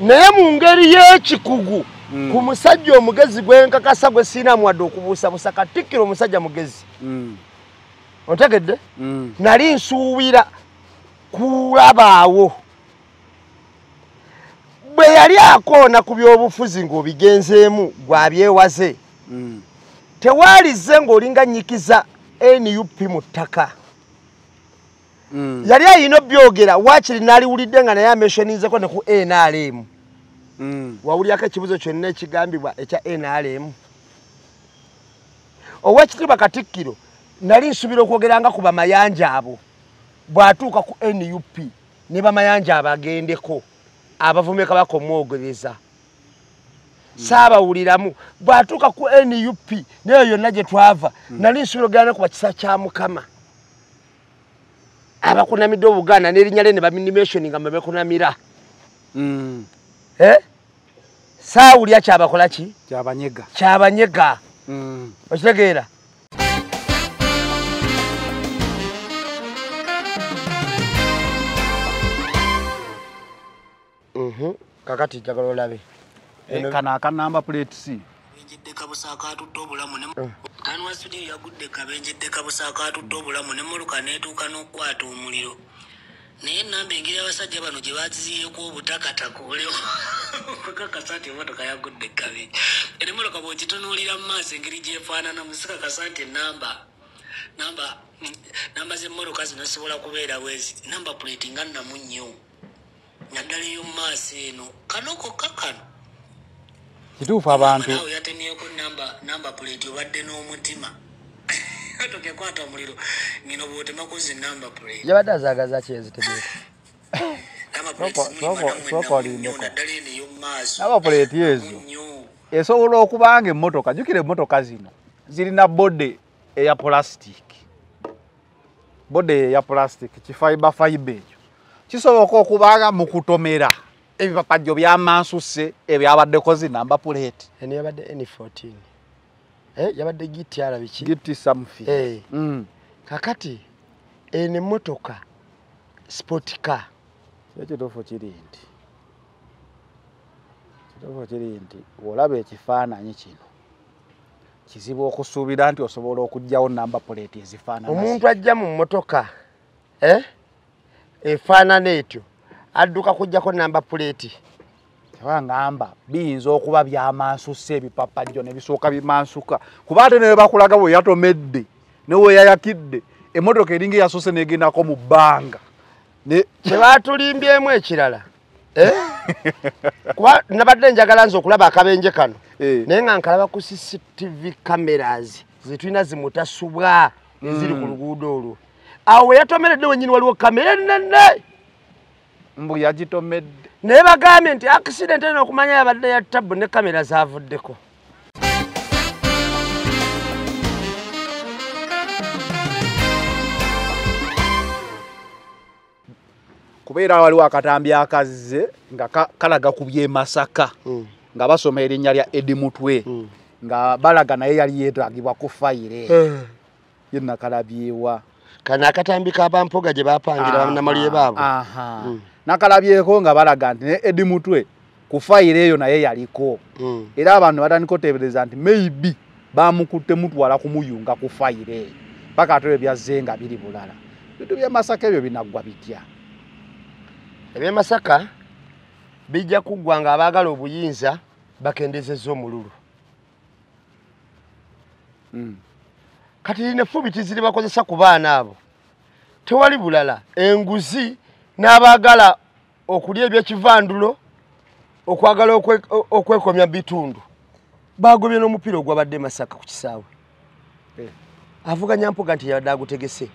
Naye mu ngeri y'ekikugu ku musajja omugezi gwenkakasa gwe sirina muwadde okubuusabuusa, Katikkiro omusajja mugezi. Ontegedde? Nali nsuubira kulabaawo bwe yali akoona ku byobufuzi ng'obigenzeemu gwabyewaze. Tewaalizze ng'olinga nnyikiza NUP mu ttaka. Yali ayina obyogera waakiri n'aliwulidde nga naye ameshoninzeko ne ku NRM. Wawulyako ekibuzo kyonna ekigambibwa ekya NRM. Oweekitiibwa Katikkiro nali nsuubira okwogeranga ku bamayanja abo bw'atuuka ku NUP ne bamayanja abagendeko abavume Kabaka omwogereza. Saabawuliramu bw'atuuka ku NUP nayo yonna gye twava nali nsuubira okugenda ku bakisa kya Mukama abakunamidde Obuganda n'erinnya lye ne baminimation nga mwe bekunamira. Saawulira kyabakola ki? Kyabanyega. Kyabanyega. Okitegeera? Kakati njagala olabe. Kano aka number plate C. Kabenjedde kabusa akatudde obulamu ne Tanwa studio yagudde kabenjedde kabusa akatudde obulamu ne mmotoka n'etuuka n'okukwata omuliro. Naye ennamba engeri abasajja bano gye baziziyeeko obutakataka olewo kakasa nti emmotoka yagudde kabenje. Era emmotoka bw'ogitunuulira mu maaso engeri gy'efaananamu sikakasa nti namba z'emmotoka zino zisobola kubeera bwezi. Namba plate nga nnamu nnyo naddala ey'omu maaso eno kano kokka kano. Kituufu abantu. Naawe yatemyeko namba plate obadde n'omutima. Emmotoka ekwata omuliro ngino bw'otemako zi namba plate. Yabadde azaagaza ki ezitemyeko? Sooka olindeko. Namba plate ezo esobola okuba nga emmotoka, jjukira emmotoka zino zirina body eya plastic. Body eya plastic kifiber fiber ekyo. Kisoboka okuba nga mu kutomera ebipapajjo byamansuse ebyabaddeko zi namba plate. Eno yabadde N14. Yabadde GTR biki? GT something. Kakati eno emmotoka sport car. Ekituufu kiri nti bw'olaba ekifaananyi kino kizibu okusuubira nti osobola okuggyawo namba plate ezifaanana. Omuntu ajja mu mmotoka efaanana etyo adduka kuggyako namba plate. Kyaba ngamba biyinza okuba byamansuse ebipapajjo ne bisooka bimansuka kuba ate ne bakulaga bwe yatomedde ne we yayakidde emmotoka eringa eyasoose n'egendako mu bbanga. Kye baatulimbyemu ekirala kuba nabadde njagala nze okulaba akabenje kano naye nga nkalaba ku CCTV cameras zetulina zimutasubwa eziri ku luguudo olwo. Awo we yatomeredde wennyini waliwo kamera ennene. Mbu yagitomedde. Naye bagambye nti accident eno okumanya yabadde ya tabbu ne kamera zaavuddeko. Kubeera waliwo akatambi akazze nga kalaga ku by'e Masaka nga basoma erinnya lya Eddie Mutwe nga balaga naye yali yeetaagibwa ku fayire. Ye nakalabyewa. Kano akatambi k'abampoga gye bapangira bannamawulire baabwe. Nakalabyeko nga balaga nti ne Eddie Mutwe ku fayire eyo naye yaliko. Era abantu batandika oteebereza nti maybe bamukutte mutwala kumuyunga ku fayire eyo. Paka ate ebyo byazze nga biri bulala. Ebintu by'e Masaka ebyo binaggwa bitya? Eby'e Masaka bijja kuggwa nga abaagala obuyinza bakendezezza omululu. Kati lino effubi tiziri bakozesa ku baana abo. Tewali bulala enguzi n'abaagala okulya ebyekivandulo okwagala okwekomya bitundu. Bagobye n'omupiira ogwabadde Masaka ku kisaawe. Avuganya Mpuga nti yabadde agutegese.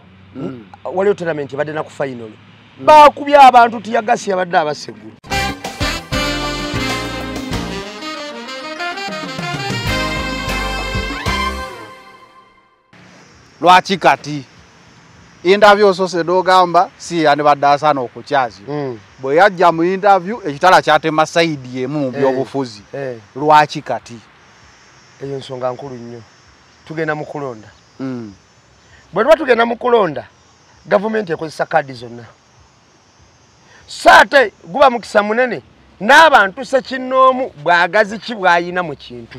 Waliwo tournament ebadde na ku final. Bakubye abantu tiyagasi yabadde abasegulu. Lwaki kati interview osose n'ogamba si yandibadde asaana okukyazi. Bwe yajja mu interview ekitala kyatema sayidi emu mu byobufuzi. Lwaki kati? Eyo nsonga nkulu nnyo. Tugenda mu kulonda. Bwe tuba tugenda mu kulonda, gavumenti ekozesa kaadi zonna. So ate guba mukisa munene N'abantu ssekinnoomu bwagazi ki bw'ayina mu kintu.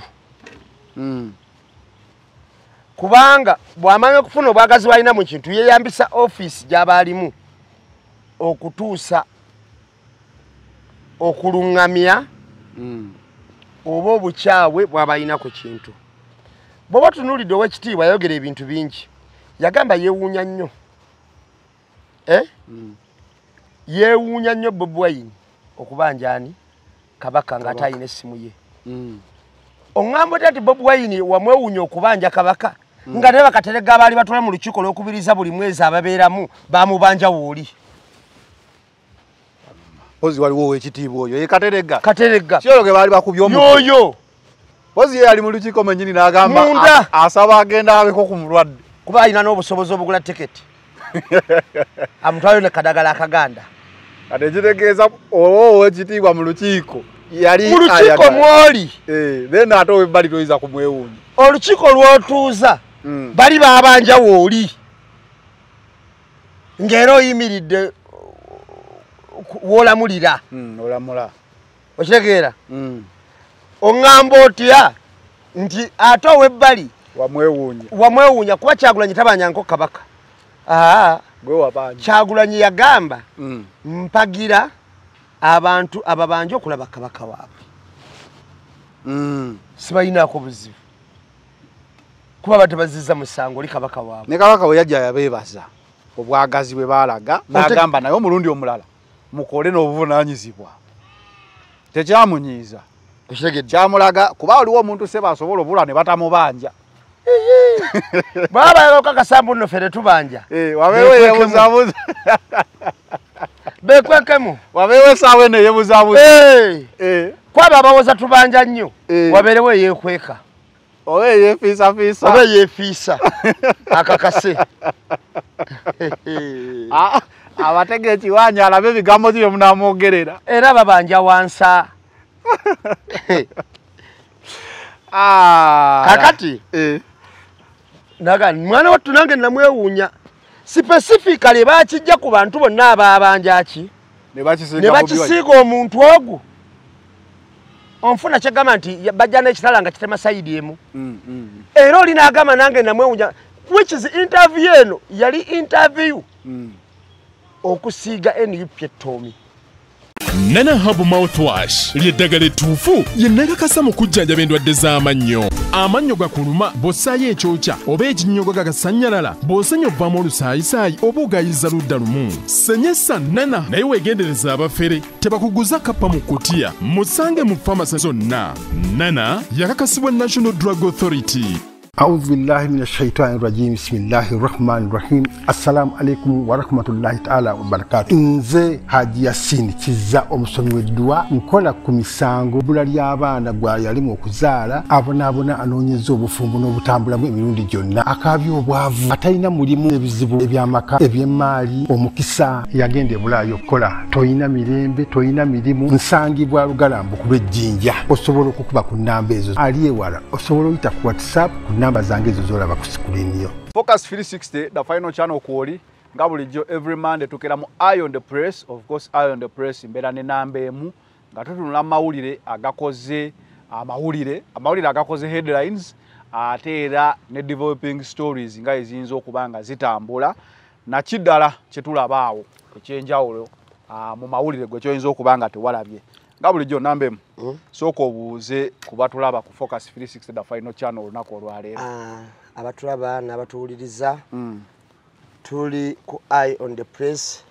Kubanga bw'amanya okufuna obwagazi bw'alina mu kintu, yeeyambisa ofiisi gy'aba alimu okutuusa okuluŋŋamya oba obukyawe bw'aba alina ku kintu. Bw'oba otunuulidde ow'ekitiibwa yayogera ebintu bingi. Yagamba yeewuunya nnyo. Yeewuunya nnyo Bobi Wine okubanja ani Kabaka ng'ate alina essimu ye. Oŋŋamba otya nti Bobi Wine wamwewuunya okubanja Kabaka nga naye bakaterega abaali batula mu lukiiko olw'okubiriza buli mwezi ababeeramu bamubanja wooli. Mpozi waliwo ow'ekitiibwa oyo ye Katerega. Katerega. Si olwo ge baali bakubye omutwe. Yoyo. Mpozi ye yali mu lukiiko mwennyini n'agamba asaba agenda abeko ku mulwadde. Kuba alina n'obusobozi obugula tiketi. Amutwalayo ne kadagala akaganda. Kati ekitegeeza owo ow'ekitiibwa mu lukiiko yali mu lukiiko mwoli. Then ate ow'ebbali toyinza kumwewuunya. Olukiiko lw'otuuza bali babanja wooli. Ng'era oyimiridde w'olamulira. Olamula. Okitegeera? Oŋŋamba otya nti ate ow'ebbali wamwewuunya. Wamwewuunya kuba Kyagulanyi tabanjangako Kabaka. Gwe wabanja. Kyagulanyi yagamba mpagira abantu ababanja okulaba Kabaka waabwe. Sibalinaako buzibu. Kuba batebazizza musango oli Kabaka waabwe. Ne Kabaka bwe yajja yabeebaza obwagazi bwe baalaga n'agamba naye omulundi omulala mukole n'obuvunaanyizibwa. Tekyamunyiiza. Kyamulaga kuba waliwo omuntu ssebo asobola obula ne batamubanja. Baba yakakasa mbu nno ffe tetubanja. Wabeewo yeebuzaabuza. Beekwekemu. Wabeewo essaawa eno eyeebuzaabuza. Kwabo abawoza tubanja nnyo, wabeerewo eyeekweka. Oba eyeefiisafiisa. Oba eyeefiisa. Akakase. Abatega ekiwanya alabe ebigambo ki bye munaamwogerera. Era babanja wansa. Kakati naga mwana wattu nange namwewuunya. Specifically bakijja ku bantu bonna ababanja ki ne bakisiiga omuntu ogwo. Onfuna kyegamba nti bajja n'ekitala nga kitema sayidi emu. Era oli n'agamba nange namwewuunya, which is interview eno yali interview okusiiga NUP ettomi. Nana Herbal Mouthwash ly'eddagala ettuufu lye mu kujjanjaba endwadde z'amannyo. Amannyo gakuluma bw'ossaayo ekyokya oba ekinnyogo gagasannyalala, bw'osenya ovaamu olusaayisaayi oba ogayiza ludda lumu. Senyesa Nana naye weegendereza abafere tebakuguza kappa mu kutiya. Musange mu famasi zonna. Nana yakakasibwa National Drug Authority. أعوذ بالله من الشيطان الرجيم بسم الله الرحمن الرحيم السلام عليكم ورحمة الله تعالى وبركاته. Nze Haji Yasin Kizza omusomi w'edduwa nkola ku misango bbula ly'abaana gwa yalimu okuzaala abonaabona anoonyeza obufumbo n'obutambulamu emirundi gyonna akaabya obwavu atalina mulimu ebizibu eby'amaka eby'emmaali omukisa yagenda e Bulaaya okukola toyina mirembe toyina mirimu nsangibwa Lugalambu kuba ejjinja osobola okukuba ku nnamba ezo ali ewala osobola oyita ku WhatsApp ku namba zange ezo z'olaba ku screen yo. Focus 360 the final channel kwoli nga bulijjo every Monday tukera mu Eye on the Press. Of course Eye on the Press mbeera ne namba emu nga tutunula amawulire agakoze amawulire agakoze headlines ate era ne developing stories nga eziyinza okuba nga zitambula nakiddala kyetulaba awo ekyenjawulo mu mawulire gwe kyoyinza okuba nga tewalabye. Nga bulijjo namba emu sooka obuuze ku batulaba ku Focus 360 the final channel olunaku olwaleero. Abatulaba n'abatuwuliriza tuli ku Eye on the Press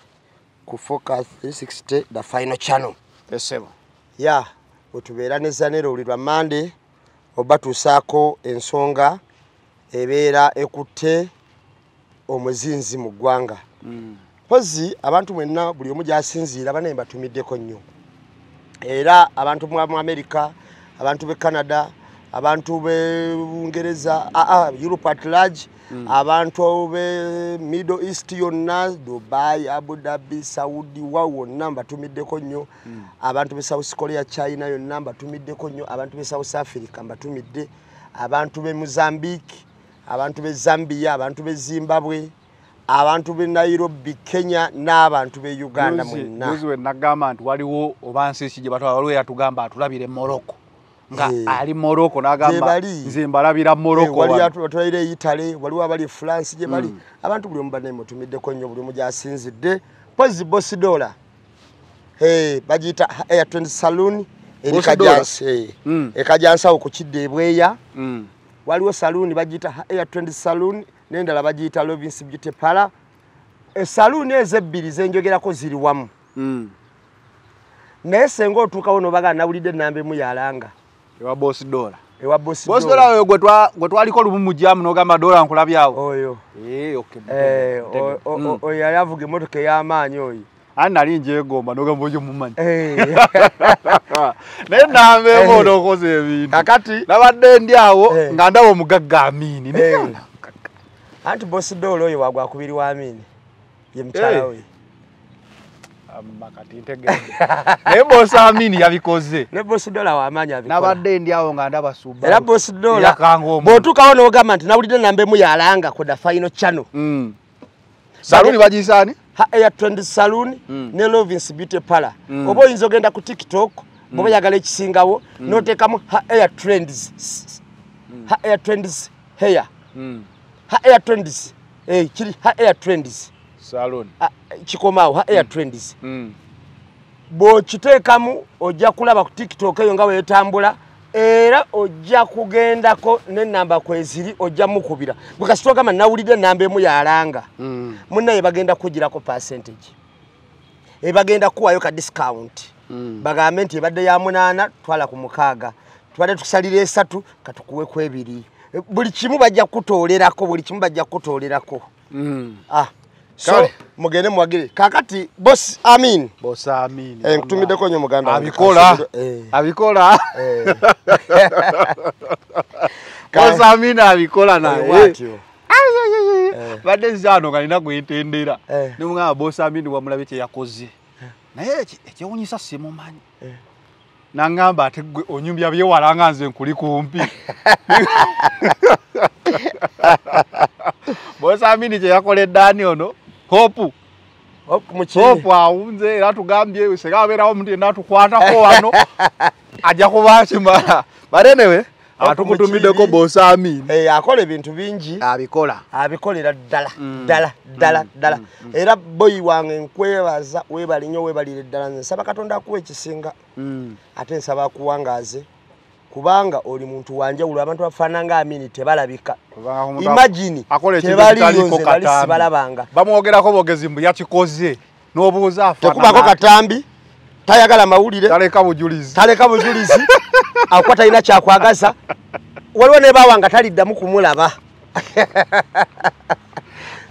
ku Focus 360 the final channel. Esebo. Ya, wetubeera ne Zanero buli lwa Monday obatuusaako ensonga ebeera ekutte omuzinzi mu ggwanga. Mpozi abantu mwenna buli omu gy'asinziira banaye mbatumiddeko nnyo. Era abantu mu America, abantu b'e Canada, abantu b'e Bungereza, Europe at large, abantu b'e Middle East yonna, Dubai, Abu Dhabi, Saudi, wa wonna mbatumiddeko nnyo. Abantu b'e South Korea, China yonna mbatumiddeko nnyo, abantu b'e South Africa mbatumidde, abantu b'e Mozambique, abantu b'e Zambia, abantu b'e Zimbabwe, Abantu b'e Nairobi, Kenya n'abantu b'e Uganda mwenna. Juzi we nagamba nti waliwo oba nsi ki gye batwala, waliwo eyatugamba atulabire Morocco. Nga ali Morocco n'agamba nze mbalabira Morocco. Waliwo atulabira e Italy, waliwo abali e France gye bali. Abantu buli omu bannaye mutumiddeko nnyo, buli omu gy'asinzidde. Pozi Boss Dollar. Bagiyita Air 20 Saloon eri Kajansi. E Kajansi awo ku kidda ebweya. Waliwo saloon bagiyita Air 20 Saloon, n'endala bagiyita Lovins Beauty Parlor. Esaloon ezo ebbiri ze njogerako ziri wamu. Naye senga otuukawo n'obaga nawulidde ennamba emu yalanga. Ewa Boss Dollar. Ewa Boss Boss Dollar oyo gwe twaliko lumu mu jam n'ogamba Dollar nkulabyawo. Oyo. Okay. Oyo yali avuga emmotoka ey'amaanyi oyo. Ani nali ngyegomba n'ogamba oyo mumanyi. Naye nnamba emu onookoze ebintu. Kakati nabadde ndi awo nga ndaba omugagga Amini. Anti Boss Dollar oyo wagwakubiri wa Amini. Ye mukyala we. Kati ntegedde. Naye Boss Amini yabikoze. Ne Boss Dollar w'amaanyi abikola. Nabadde ndi awo nga ndaba Subaru. Era Boss Dollar bw'otuukawo n'ogamba nti nawulidde nnamba emu yalanga ku the final channel. Saloon bagiyise ani? Air 20 Saloon ne Lovins Beauty Parlor. Oba oyinza ogenda ku TikTok bw'oba oyagala ekisingawo n'oteekamu Air Trends. Air Trends hair. Air Trends. Kiri Air Trends. Saloon. Kikomaawo Air Trends. Bw'okiteekamu ojja kulaba ku TikTok eyo nga weetambula, era ojja kugendako n'ennamba kweziri ojja mukubira. Gwe kasita ogamba nawulidde ennamba emu yalanga. Munnaye bagenda kugirako percentage. Bagenda kuwaayo ka discount. Bagambe nti ebadde ya 8 twala ku 6. Tubadde tukusalira 3 katukuwe ku 2. Buli kimu bajja kutoolerako, buli kimu bajja kutoolerako. So mugende muwagire. Kakati Boss Amin. Boss Amin. Nkutumiddeko nnyo muganda wange. Abikola. Abikola. Boss Amin abikola naye. Badde nzano nga nina gwentendera. Ne mugamba Boss Amin wamulabye kye yakoze. Naye ekyewuunyisa simumanyi. Nangamba ate gwe onyumbya byewala nga nze nkuli kumpi. Boss Amin kye yakoledde ani ono? Hope. Hope awunze era tugambye senga abeerawo omuntu yenna atukwatako wano ajja kuba akimala. But anyway, atukutumiddeko Boss Amin. Akola ebintu bingi. Abikola. Abikolera ddala ddala ddala ddala. Era boyi wange nkwebaza weebale nnyo weebalire ddala. Nze nsaba Katonda akuwe ekisinga. Ate nsaba akuwangaaze. Kubanga oli muntu wanjawulo, abantu bafaanana nga Amini tebalabika. Imagine tebaliyo nze bali sibalabanga. Bamwogerako bwogezi mbu yakikoze n'obuuza afaanana. Tekubako katambi, tayagala mawulire. Taleka bujulizi. Taleka bujulizi. Akuba talina kyakwagaza. Waliwo ne baawa nga taliddamu kumulaba.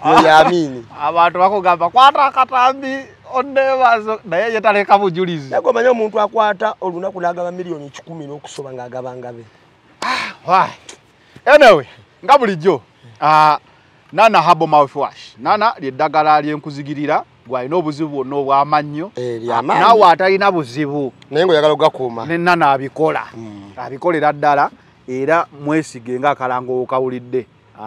Yoyo Amini. Abantu bakugamba kwata akatambi onneebazo naye ye taleka bujulizi. Naye omanyi omuntu akwata olunaku n'agaba 1,000,000 n'okusoba ng'agaba ngabe. Anyway, nga bulijjo Nana Herbal Mouthwash. Nana lyeddagala lyenkuzigirira gw'alina obuzibu bwonna obw'amannyo. Naawe atalina buzibu. Naye ng'oyagala ogakuuma. Ne Nana abikola. Abikolera ddala era mwesige ng'akalango okawulidde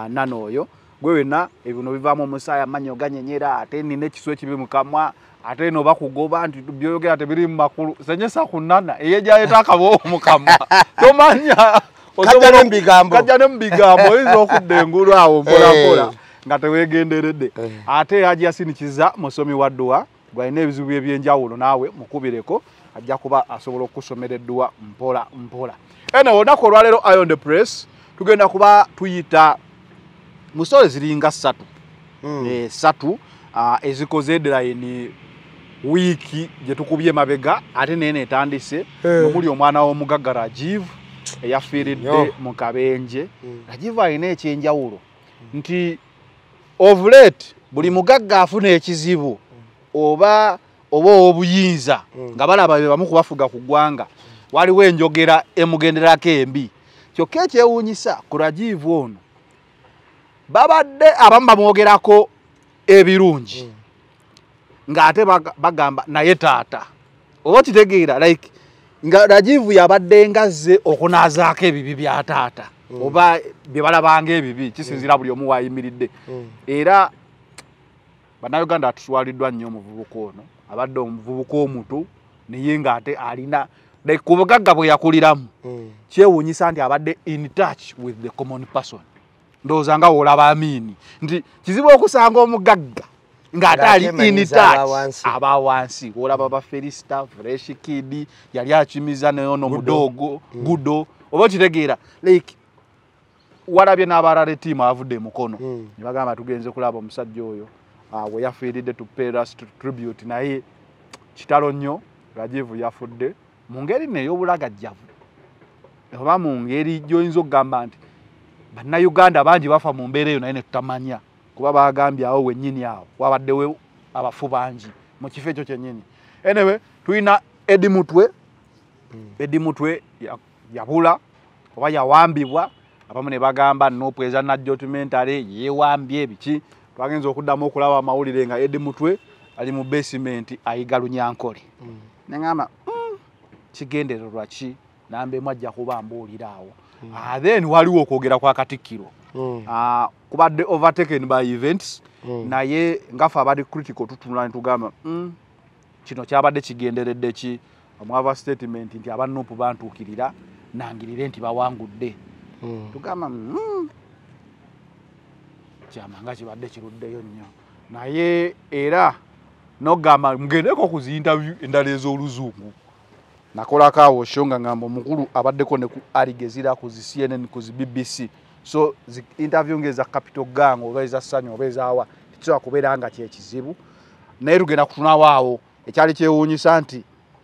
Nana oyo. Gwe wenna ebino bivaamu omusaayi, amannyo ganyenyera, ate nina ekisu ekibi mu kamwa, ate eno bakugoba nti by'oyogera tebiri mu makulu. Senyesa ku Nana eyejjayeta akaboowo mu kamwa. Tomanya. Kajja ne mu bigambo. Kajja ne mu bigambo, oyinza okudda engulu awo mpola mpola nga teweegenderedde. Ate Haji Yasin Kiza musomi wa dduwa, gw'alina ebizibu eby'enjawulo naawe mukubireko, ajja kuba asobola okukusomera edduwa mpola mpola. Anyway, olunaku olwaleero Eye on the Press tugenda kuba tuyita mu stories ziringa 3. 3 ezikoze headline wiiki gye tukubye mabega ate nene etandise omuli omwana w'omugagga Rajiv eyafiiridde mu kabenje. Rajiv alina ekyenjawulo nti of late buli mugagga afuna ekizibu oba ow'obuyinza nga balaba be bamu kubafuga ku ggwanga, waliwo enjogera emugenderako embi. Kyokka ekyewuunyisa ku Rajiv ono, babadde abamu bamwogerako ebirungi ng'ate bagamba naye taata, oba okitegeera, like nga Rajiv yabadde ngazze okunaazaako ebibi bya taata oba bye balabanga ebibi, kisinziira buli omu waayimiridde. Era Bannayuganda atuswaliddwa nnyo omuvubuka ono, abadde omuvubuka omuto naye ng'ate alina like ku bugagga bwe yakuliramu. Kyewuunyisa nti abadde in touch with the common person. Ndowooza nga w'olaba Amini nti kizibu okusanga omugagga ng'ate ali in touch aba wansi. Olaba ba Felista, Fresh Kid yali akimiza naye ono mudogo Gudo, oba okitegeera, like walabye n'abalala team avudde Mukono ne bagamba tugenze kulaba omusajja oyo we yafiiridde to pay us tribute. Naye kitalo nnyo, Rajiv yafudde mu ngeri nno ey'obulagajjavu, oba mu ngeri gy'oyinza okugamba nti Bannayuganda bangi bafa mu mbeera eyo naye ne tutamanya, kuba bagambye awo wennyini awo wabaddewo abafu bangi mu kifo ekyo kyennyini. Anyway, tulina Eddie Mutwe. Eddie Mutwe yabula oba yawambibwa, abamu ne bagamba NUP eza documentary yeewambye biki. Twagenza okuddamu okulaba amawulire nga Eddie Mutwe ali mu basement ayiga Lunyankole. Neŋŋamba, kigendererwa ki? Namba emu ajja kuba mbuulira awo. Then waliwo okwogera kwa Katikkiro. Kubadde overtaken by events, naye ngaffe abali critical tutunula ne tugamba, kino kyabadde kigenderedde ki? Omwava statement nti aba NUP bantuukirira nangirire nti bawangudde. Tugamba, kyama nga kibadde kiruddeyo nnyo, naye era nogamba mugendeko ku zi interview endala ez'Oluzungu. Nakolako awo show nga ngamba omukulu abaddeko ne ku Al Jazeera, ku zi CNN, ku zi BBC. So zi interview ng'eza Capital Gang oba eza Sanyu oba ezaawa tekisobola kubeera nga kyekizibu, naye tugenda kutunawo awo. Ekyali kyewuunyisa nti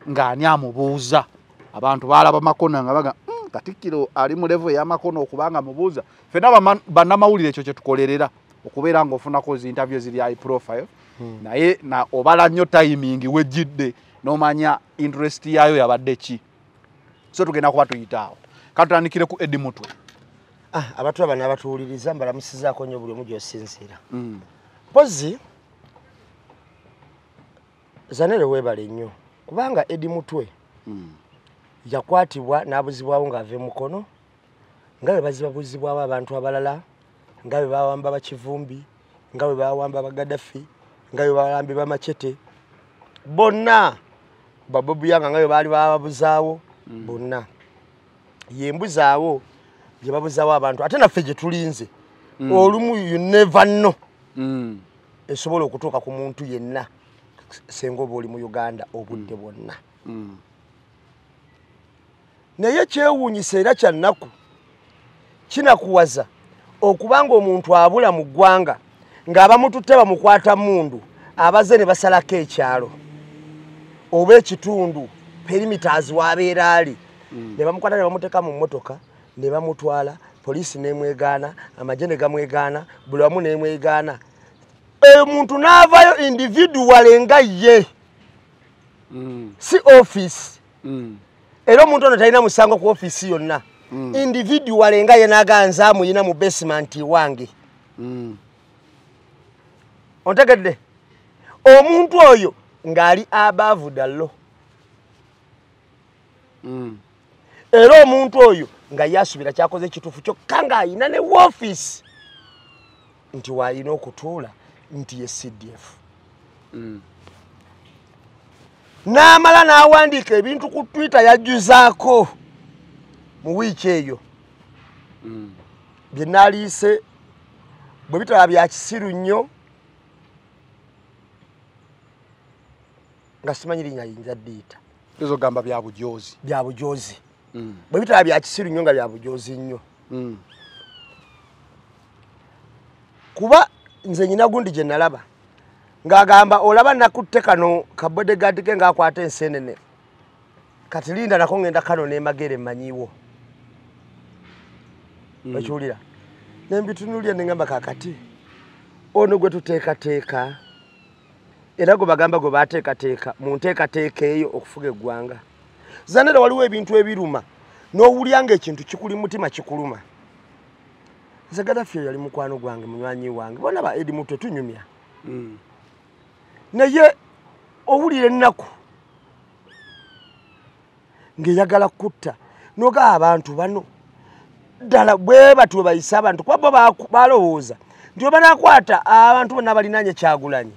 ng'ani amubuuza, abantu baalaba Makona nga baga, Katikkiro ali mu level ey'Amakona okubanga mubuuza." Ffenna bannamawulire ekyo kye tukolerera, okubeera ng'ofunako zi interview eziri high profile, naye na obala nnyo timing wejjidde n'omanya interest yaayo yabadde ki. So tugenda kuba tuyita awo, katutandikire ku Eddie Mutwe. Ah, abatulaba n'abatuwuliriza mbalamusizaako nnyo buli omu gy'osinziira. Mpozi Zanere, weebale nnyo, kubanga Eddie Mutwe yakwatibwa n'abuzibwawo ng'ava e Mukono, nga bwe bazibabuzibwawo abantu abalala, nga bwe bawamba Bakivumbi, nga bwe bawamba Bagadafi, nga bwe bawambi Bamacete bonna, Babobuyanga, nga bwe baali bababuzaawo bonna. Yembuzaawo gye babuzaawo abantu, ate naffe gye tulinze. Olumu you never know, esobola okutuuka ku muntu yenna senga oba oli mu Uganda obudde bwonna. Naye kyewuunyisa era kyannaku, kinakuwaza okubanga omuntu abula mu ggwanga ng'abamututte bamukwata mundu, abaze ne basalako ekyalo oba ekitundu, perimeters wabeera ali, ne bamukwata ne bamuteeka mu mmotoka ne bamutwala, poliisi nemwegaana, amagye ne gamwegaana, buli wamu nemwegaana, omuntu n'avaayo individual nga ye, si office. Era omuntu ono talina musango ku ofiisi yonna. Individual nga ye n'aganza amuyina mu basement wange. Ontegedde? Omuntu oyo ng'ali above the law, era omuntu oyo nga yasubira kyakoze ekituufu, kyokka ng'ayina ne woofiisi nti waayina okutuula nti ye CDF, n'amala n'awandiika ebintu ku Twitter yajjuzaako mu wiiki eyo bye naaliise bwe bitaba bya kisiru nnyo nga simanyi linnya yinza ddiyita. Ezo gamba bya bujozi. Bya bujozi. Bwe bitaba bya kisiru nnyo nga bya bujozi nnyo, kuba nze nyina gundi gye nalaba ng'agamba, olaba nakutte kano ka bodyguard ke ng'akwata ensenene, kati linda nako ngenda kano n'emagere mmanyiwo. Okiwulira? Nembitunulya nengamba, kakati ono gwe tuteekateeka, era gwe bagamba gwe bateekateeka mu nteekateeka eyo okufuga eggwanga. Zanera, waliwo ebintu ebiruma n'owulya ng'ekintu kikuli mutima kikuluma. Nze Gadafi oyo yali mukwano gwange, munywanyi wange, bona ba Eddie Mutwe tunyumya, naye owulira ennaku ng'eyagala kutta nogaa abantu bano ddala bwe batyo bwe bayise abantu, kuba bo balowooza nti bwe banaakwata abantu bonna balinaanye Kyagulanyi.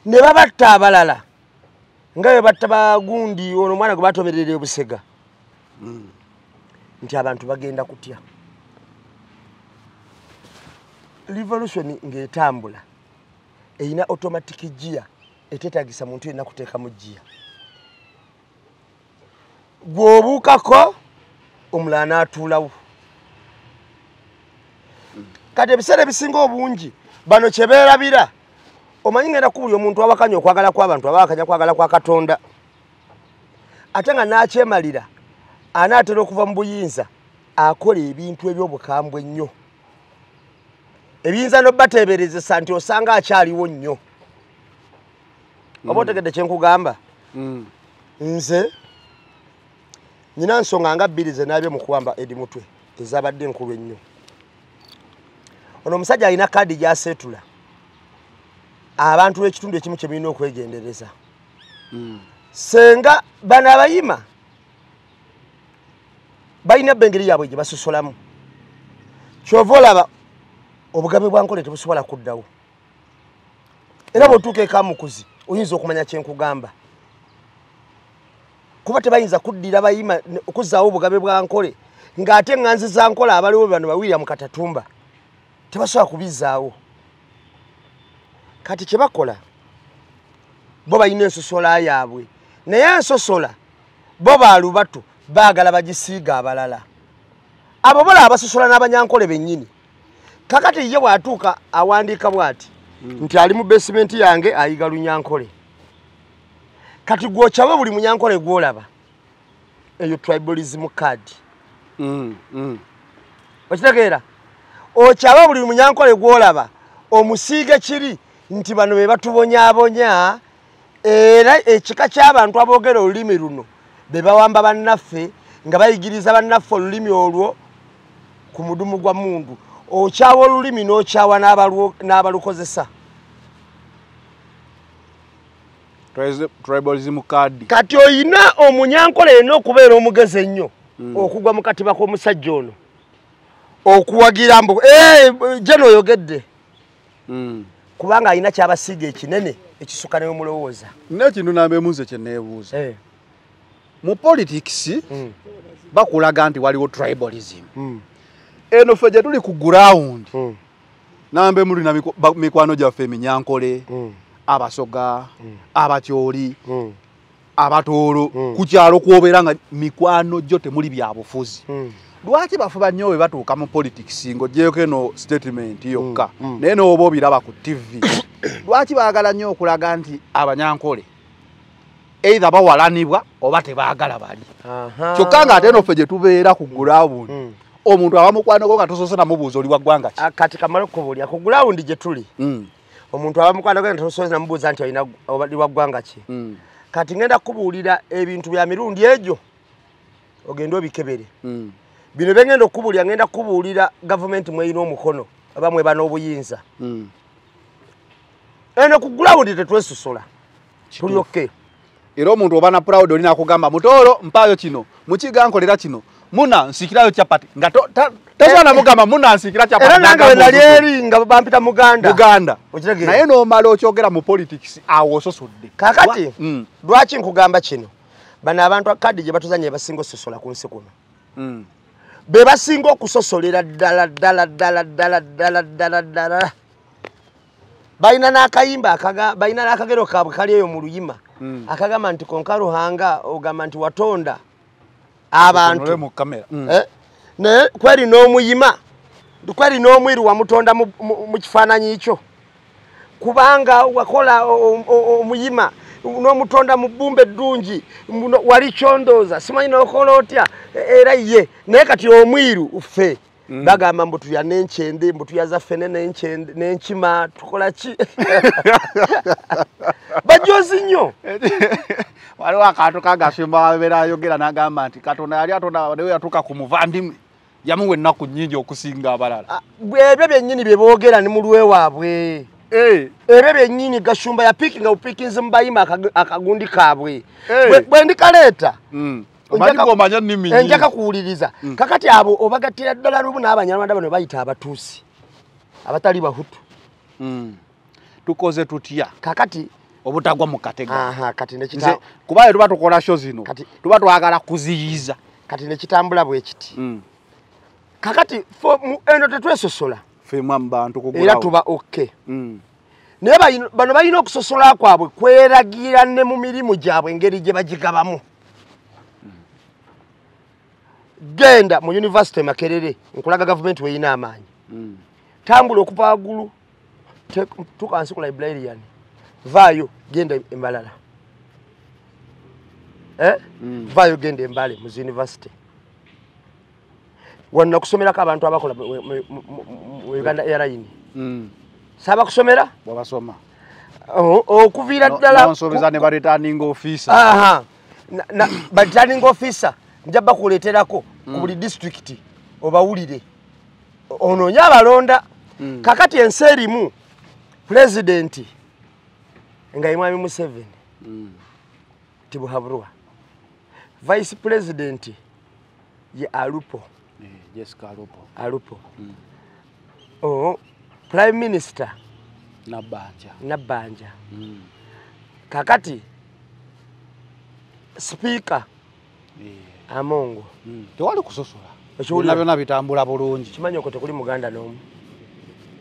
Ne babatta abalala nga bwe batta bagundi ono omwana gwe batomerera obusega. Nti abantu bagenda kutya. Revolution ng'etambula erina automatic gear eteetagisa muntu yenna kuteekamu gear. Gw'obuukako omulala n'atuulawo. Kati ebiseera ebisinga obungi bano kye beerabira, omanyi ngenda ku buli omuntu awakanya okwagala kw'abantu aba awakanya kwagala kwa Katonda, ate nga n'akyemalira anaatera okuva mu buyinza akola ebintu eby'obukambwe ennyo ebiyinza n'obbateeberezesa nti osanga akyaliwo nnyo. Oba otegedde kye nkugamba? Nze nina nsonga nga bbiri ze naabye mu kuwamba Eddie Mutwe ezabadde enkulu ennyo. Ono omusajja alina kaadi gy'aseetula abantu b'ekitundu ekimu kye mulina okwegendereza. Senga bano abayima balina engeri yaabwe gye basosolamu. Ky'ova olaba obugabe bwa Nkole tebusobola kuddawo. Era bw'otuuka e Kamukuzi oyinza okumanya kye nkugamba. Kuba tebayinza kuddira bayima okuzzaawo obugabe bwa Nkole ng'ate eŋŋanzi za Nkole abaliwo bano ba William Katatumba tebasobola kubizzaawo. Kati kye bakola bo balina ensosola yaabwe, naye ensosola bo baalubatu baagala bagisiiga abalala. Abo bola abasosola n'Abanyankole bennyini. Kakati ye bw'atuuka awandiika bw'ati nti ali mu basement yange ayiga Lunyankole. Kati gw'okyawe buli Munyankole gw'olaba eyo tribalism card. Okitegeera? Okyawe buli Munyankole gw'olaba omusiige kiri nti bano be batubonyaabonya, era ekika ky'abantu aboogera olulimi luno be bawamba bannaffe nga bayigiriza bannaffe olulimi olwo ku mudumu gwa mundu. Okyawa olulimi n'okyawa n'abalukozesa. Tribalism card. Kati oyina Omunyankole yenna okubeera omugezi ennyo okugwa mu katiba k'omusajja ono okuwagira mbu jeno oyogedde, kubanga alina kyabasiiga ekinene ekisuka ne mulowooza. N'ekintu nambe munze kye neebuuza, mu politics bakulaga nti waliwo tribalism. Eno ffe gye tuli ku ground, nambe mulina mikwano gyaffe Eminyankole, Abasoga, Abakyoli, Abatooro, ku kyalo kwobeera nga mikwano gyo temuli byabufuzi. Lwaki bafuba nnyo bwe batuuka mu politics ng'oggyeeko eno statement yokka, naye n'oba obiraba ku TV? Lwaki baagala nnyo okulaga nti Abanyankole either bawalanibwa oba tebaagala bali? Kyokka ng'ate eno ffe gye tubeera ku ground, omuntu aba mukwano gwo nga tosoose namubuuza oli wa ggwanga ki. Kati kamale okubuulira ku ground gye tuli, omuntu aba mukwano gwe nga tosoose namubuuza nti olina oli wa ggwanga ki. Kati ngenda kubuulira ebintu bya mirundi egyo ogende obikebere. Bino bye ngenda okubuulira, ngenda kubuulira gavumenti mweyina omukono oba mweba n'obuyinza. Eno ku ground tetwesosola, tuli okay. Era omuntu oba na proud olina akugamba Mutooro mpaayo kino, Mukiga nkolera kino, muna nsikirayo chapati, nga tosobola namugamba muna nsikira chapati. Era nange bwe nali eri nga bampita Muganda. Muganda. Naye n'omala okyogera mu politics awo ososodde. Kaakati lwaki nkugamba kino? Bano abantu kadi gye batuzannya basinga ososola ku nsi kuno. Be basinga okusosolera ddala ddala ddala ddala ddala ddala ddala. Balina n'akayimba balina n'akagero kaabwe kali eyo mu luyima akagamba nti konka Ruhanga ogamba nti watonda abantu naye kweri n'omuyima kweri n'omwiru wamutonda mu kifaananyi kyo, kubanga wakola omuyima n'omutonda mu bbumba eddungi wali kyondooza simanyi n'okola otya era ye. Naye kati omwiru ffe bagamba mbu tulya n'enkyende, mbu tuyaza ffene n'enkyende n'enkima, tukola ki? Bajozi nnyo. Waliwo akantu kagashimba abeera ayogera n'agamba nti Katonda yali atonda naye yatuuka ku muvandimwe yamuwa ennaku nnyingi okusinga abalala. Ebyo byennyini bye boogera ne mulwe waabwe. Ebyo byennyini Gashumba yapiikinga bupiikinzi mu bayima akagundi kaabwe. Bwe ndikaleeta enjaka kuwuliriza. Kakati abo obagattira ddala lumu n'Abanyarwanda bano bayita Abatuusi abatali Bahutu. Tukoze tutya? Kakati Obutagwa mu category. Aha, kati nekita kuba tuba tukola show zino. Tuba twagala kuziyiza. Kati nekitambula bwe kiti. Kakati eno tetwesosola. Ffe mu bantu kugulawo. Era tuba okay. Naye bano balina okusosola kwabwe kweragira ne mu mirimu gyabwe engeri gye bagigabamu. Genda mu university Makerere nkulaga government weyina amaanyi. Tambula okuva waggulu tuka wansi ku librarian. Vaayo genda embalala. Vaayo genda embale mu university. Wano kusomerako abantu abakola mu Uganda Airline. Saba kusomera? Bwabasoma. Okuviira ddala nonsobeza ne ba returning officer. Aha. Ba returning officer nja bakuleeterako ku buli district obawulire. Onoonye abalonda. Kakati ensi erimu president nga ye Mwami Museveni. Tibuhaburwa. Vice president ye Alupo. Jessica Alupo. Alupo. Prime Minister Nabbanja. Nabbanja. Kakati Speaker Amongo. Tewali kusosola. Byonna byonna bitambula bulungi. Kimanyi okwo tekuli Muganda n'omu.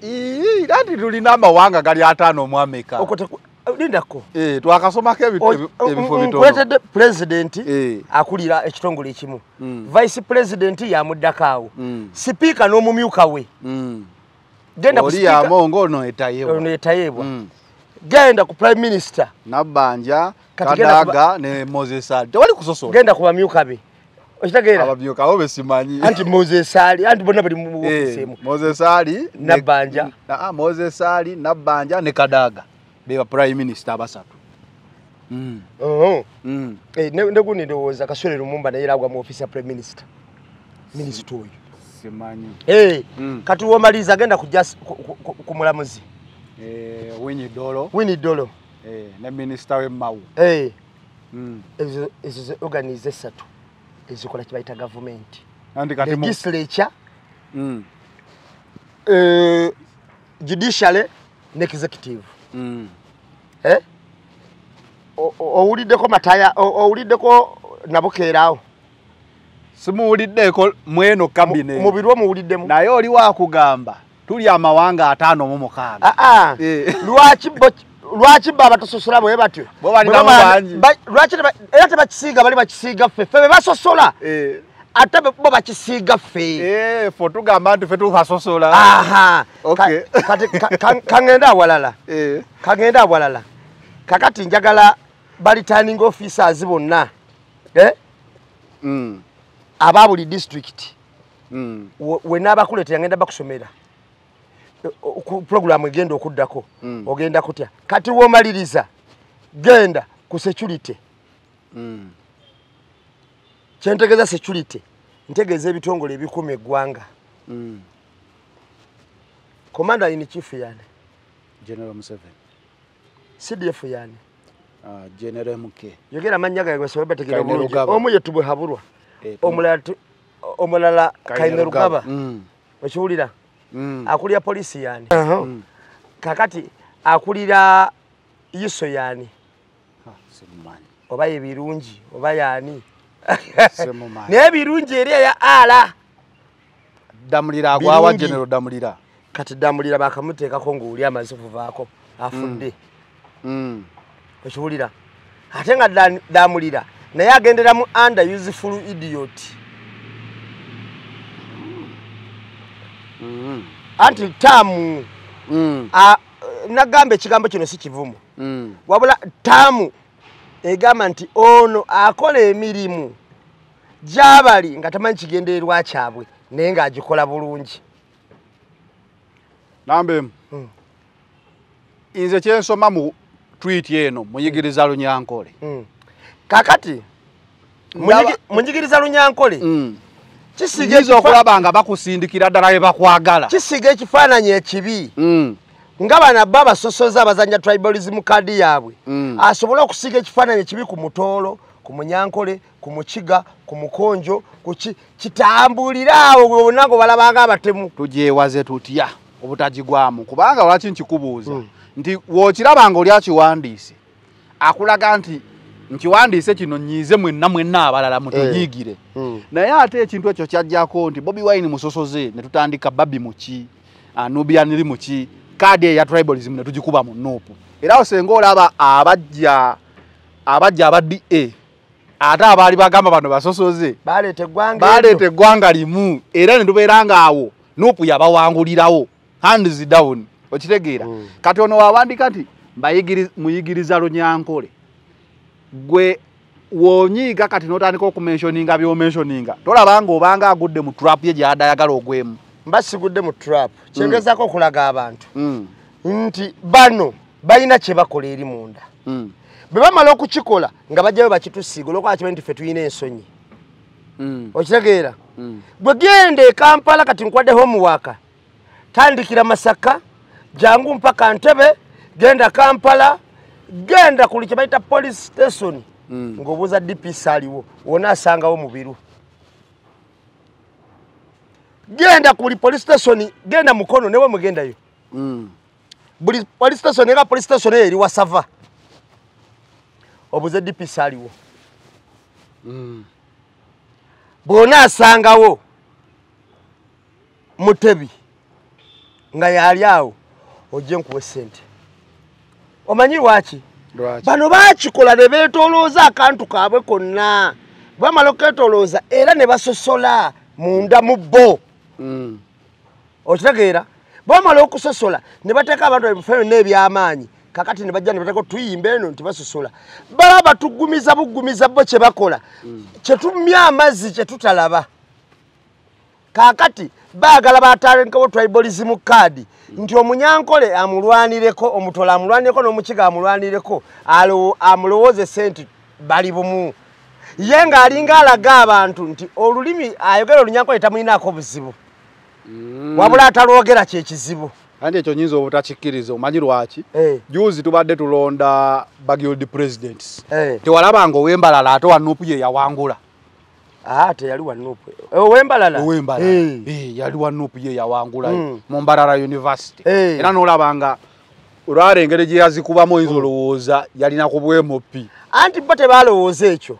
Anti tulina amawanga gali 5 mu Amerika. Okwo lindako. Twakasomako ebifo bitono. Nkuleetedde president akulira ekitongole ekimu. Vice president yamuddako awo. Speaker n'omumyuka we. Genda ku speaker Amongo ono etayebwa. Ono etayebwa. Genda ku prime minister Nabbanja, Kadaga ne Moses Ali. Tewali kusosola. Genda ku bamyuka be. Okitegeera? Abamyuka bo besimanyi. Anti Moses Ali, anti bonna bali mu office emu. Moses Ali, Nabbanja. Moses Ali, Nabbanja ne Kadaga. Be ba prime minister abasatu. Ne ndowooza Kasule Lumumba naye era agwa mu office ya prime minister. Minister oyo. Simanyi. Kati womaliza agenda ku mulamuzi. Winnie Dolo. Winnie Dolo. Ne minister we Mau. Ezo organize esatu ezikola kibayita government. Anti kati legislature. Judiciary ne executive. Owuliddeko Mataya, owuliddeko Nabukeera. Simuwuliddeko mweno cabinet. Mubirwo muwuliddemu. Naye oli wakugamba tuli amawanga 5 6. Lwaki bo abatusosola bwe batyo? Lwaki era tebakisiiga bali bakisiiga ffe. Ffe be basosola. Ate bo bakisiiga ffe. Ffe tugamba nti ffe tubasosola. Aha. Kati kangenda awalala. Kangenda awalala. Kakati njagala ba returning officers bonna. Aba buli district. Wenaabakuleetera ngenda bakusomera. Programu egenda okuddako. Ogenda kutya. Kati womaliriza genda ku security. Kyentegeeza security ntegeeza ebitongole ebikuuma eggwanga. Commander in chief yani General Museveni. CDF yani General MK. Yogera amannya gaabwe basobole bategeera bulungi. Omu ye Tubwehaburwa. Omulala Kainerugaba. Okiwulira? Akulira polisi yani. Kakati akulira ISO yani. Simumanyi. Oba ye Birungi oba yani. Simumanyi. Naye Birungi eri ya ala. Damulira agwawa General Damulira. Kati Damulira bakamuteekako ng'oli amaze kuvaako afudde. Okiwulira? Ate nga Damulira naye agendera mu under useful idiot. Anti tamu nagamba ekigambo kino si kivumo. Wabula tamu egamba nti ono akola emirimu gy'abali nga tamanyi kigendererwa kyabwe naye ng'agikola bulungi. Nambe nze kyensoma mu tweet eno muyigiriza Lunyankole. Kakati muyigiriza Lunyankole kisiga okulaba nga bakusindikira ddala bye bakwagala. Kisiga ekifaananyi ekibi. Nga bano bo abasosoza abazannya tribalism card yaabwe. Asobole okusiga ekifaananyi ekibi ku Mutoolo, ku Munyankole, ku Mukiga, ku Mukonjo, ku kitambulira awo bonna ngo balabanga abatemu. Tugyewaze tutya obutagigwamu kubanga lwaki nkikubuuza nti w'okiraba nga oli akiwandiise Akulaga nti nkiwandiise kino nyiize mwenna mwenna abalala mutunyiigire. Naye ate ekintu ekyo kyajjako nti Bobi Wine musosoze ne tutandika Babi muki, Nubian Li muki, kaadi eya tribalism ne tugikuba mu NUP. Era osenga olaba abajja aba DA ate abaali bagamba bano basosoze baleeta eggwanga limu era ne tubeera nga awo NUP yabawangulirawo hands down. Okitegeera? Kati ono wawandika nti muyigiriza Lunyankole. Gwe wonyiiga kati n'otandika okumentioninga by'omentioninga tolaba ng'obanga agudde mu trap ye gy'adayagala ogwemu. Mba sigudde mu trap. Kyengezaako okulaga abantu nti bano balina kye bakola eri munda. Bwe bamala okukikola nga bajjayo bakitusiiga olwokuba kimanyi nti ffe tulina ensonyi. Okitegeera? Bwe genda e Kampala kati nkwadde homework, tandikira Masaka, jangu mpaka Ntebe, genda Kampala, genda kuli kye bayita police station ng'obuuza DPC aliwo, wonna asangawo Mubiru. Genda kuli police station, genda Mukono newe mugendayo. Buli police station era police station eri wasava. Obuze DPC aliwo. Bw'ona asangawo Mutebi nga yali awo ojje nkuwe ssente. Omanyi lwaki? Bano bakikola ne beetolooza akantu kaabwe konna. Bamala okwetolooza era ne basosola munda mu bo. Okitegeera? Bamala okusosola ne bateeka abantu ebifo byonna eby'amaanyi. Kakati ne bajja ne bateeka tuyimba eno nti basosola. Baba batugumiza bugumiza bo kye bakola. Kye tumya amazzi kye tutalaba. Kakati baagala batandikewo tribalism card nti Omunyankole amulwanireko, Omutola amulwanireko n'Omukiga amulwanireko, amulowoozese nti bali bumu. Ye ng'alinga alaga abantu nti olulimi ayogera Olunyankole tamulinaako buzibu. Wabula atalwogera kye kizibu. Anti ekyo nnyinza obutakikkiriza. Omanyi lwaki? Juzi tubadde tulonda ba guild presidents. Tewalabanga ow'Embalala ate wa NUP ye yawangula. Teyali wa NUP. Ow'Embalala? Ow'Embalala. Yali wa NUP ye yawangula mu Mbarara University. Era n'olabanga olwala engeri gye yazikubamu oyinza olowooza yalina ku bw'MP. Anti bo tebalowooza ekyo.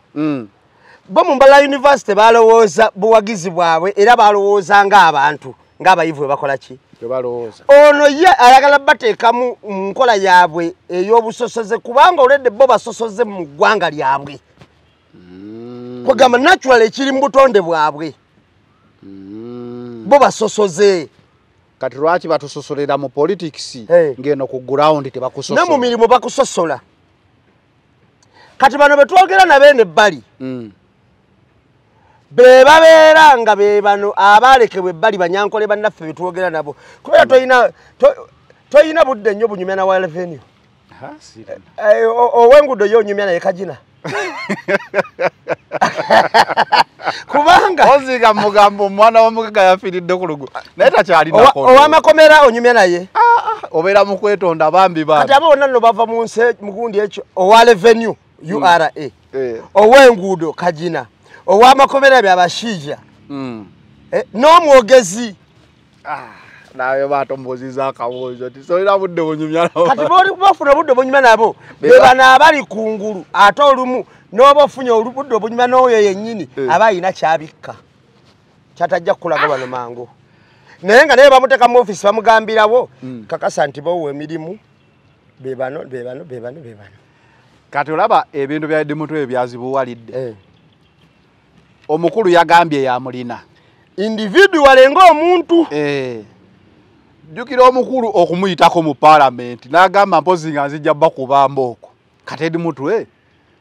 Bo mu Mbarara University balowooza buwagizi bwabwe era balowooza ng'abantu ng'abayivu bwe bakola ki? Ono ye ayagala bateekamu nkola yaabwe ey'obusosoze kubanga olwedde bo basosoze mu ggwanga lyabwe. Kwegamba natural ekiri mu butonde bwabwe. Bo basosoze. Kati lwaki batusosolera mu politics ng'eno ku ground tebakusosola? Ne mu mirimu bakusosola. Kati bano be twogera nabo eno ebbali be babeera nga be bano abalekebwa ebbali Banyankole bannaffe be twogera nabo. Kubeera toyina budde nnyo bunyumya na wa revenue. Ow'enguudo ye onyumya naye Kagina. Kubanga oziga mugambo omwana w'omugaga yafiiridde ku luguudo naye takyalina. Ow'amakomera onyumya naye. Obeera mu kwetonda bambi bambi. Kati abo bonna nno bava mu nsi mugundi ekyo owa revenue URA, ow'enguudo Kagina, ow'amakomera byabashiija, n'omwogezi. Naye batomboziza akabuuzo nti solina budde bunyumya nabo. Kati bafuna obudde bunyumya nabo be bano abali kungulu ate olumu n'oba ofunye obudde obunyumya n'oyo yennyini aba ayina kyabikka kyatajja kukulaga bano mangu. Naye nga naye bamuteeka mu ofiisi bamugambirawo kakasa nti bowa emirimu be bano be bano be bano be bano. Kati olaba ebintu bya Eddie Mutwe byazibuwalidde. Omukulu yagambye yamulina individual ng'omuntu. Jjukira omukulu okumuyitako mu paalamenti n'agamba mpozi nga nzijja bakuba mbooko. Kati Eddie Mutwe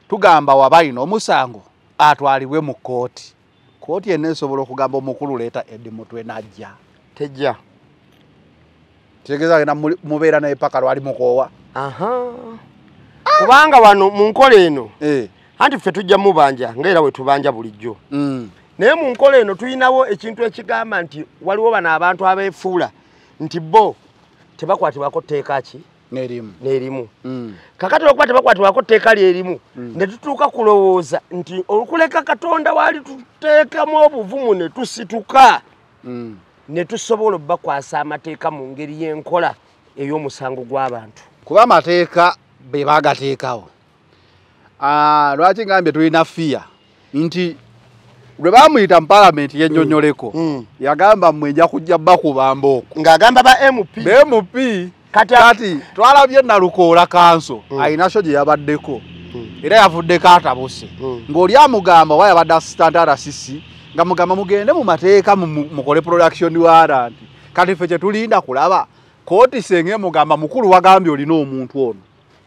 tugamba waba alina omusango atwalibwe mu kkooti. Kkooti yenna esobola okugamba omukulu leeta Eddie Mutwe n'ajja. Tejja. Kitegeeza genda mubeera naye paka lwali mukoowa. Kubanga wano mu nkola eno anti ffe tujja mubanja nga era we tubanja bulijjo. Naye mu nkola eno tulinawo ekintu ekigamba nti waliwo bano abantu abeefuula nti bo tebakwatibwako tteeka ki n'erimu. Kakati olwokuba tebakwatibwako tteeka lyerimu ne tutuuka kulowooza nti olukuleka Katonda waali tuteekamu obuvumu ne tusituka ne tusobola obbakwasa amateeka mu ngeri y'enkola ey'omusango gw'abantu. Kuba amateeka be bagateekawo. Lwaki ngambye tulina fear nti lwe bamuyita mu parliament yennyonnyoleko yagamba mmwe nja kujja bakuba mbooko ng'agamba ba MP ba MP. Kati twalabye Nalukoola kanso alina sho gye yabaddeko era yavuddeko atabuse ng'oli amugamba oba yabadde assistant RCC nga mugamba mugende mu mateeka mukole production warrant. Kati ffe kye tulinda kulaba kooti senge mugamba mukulu wagambye olina omuntu ono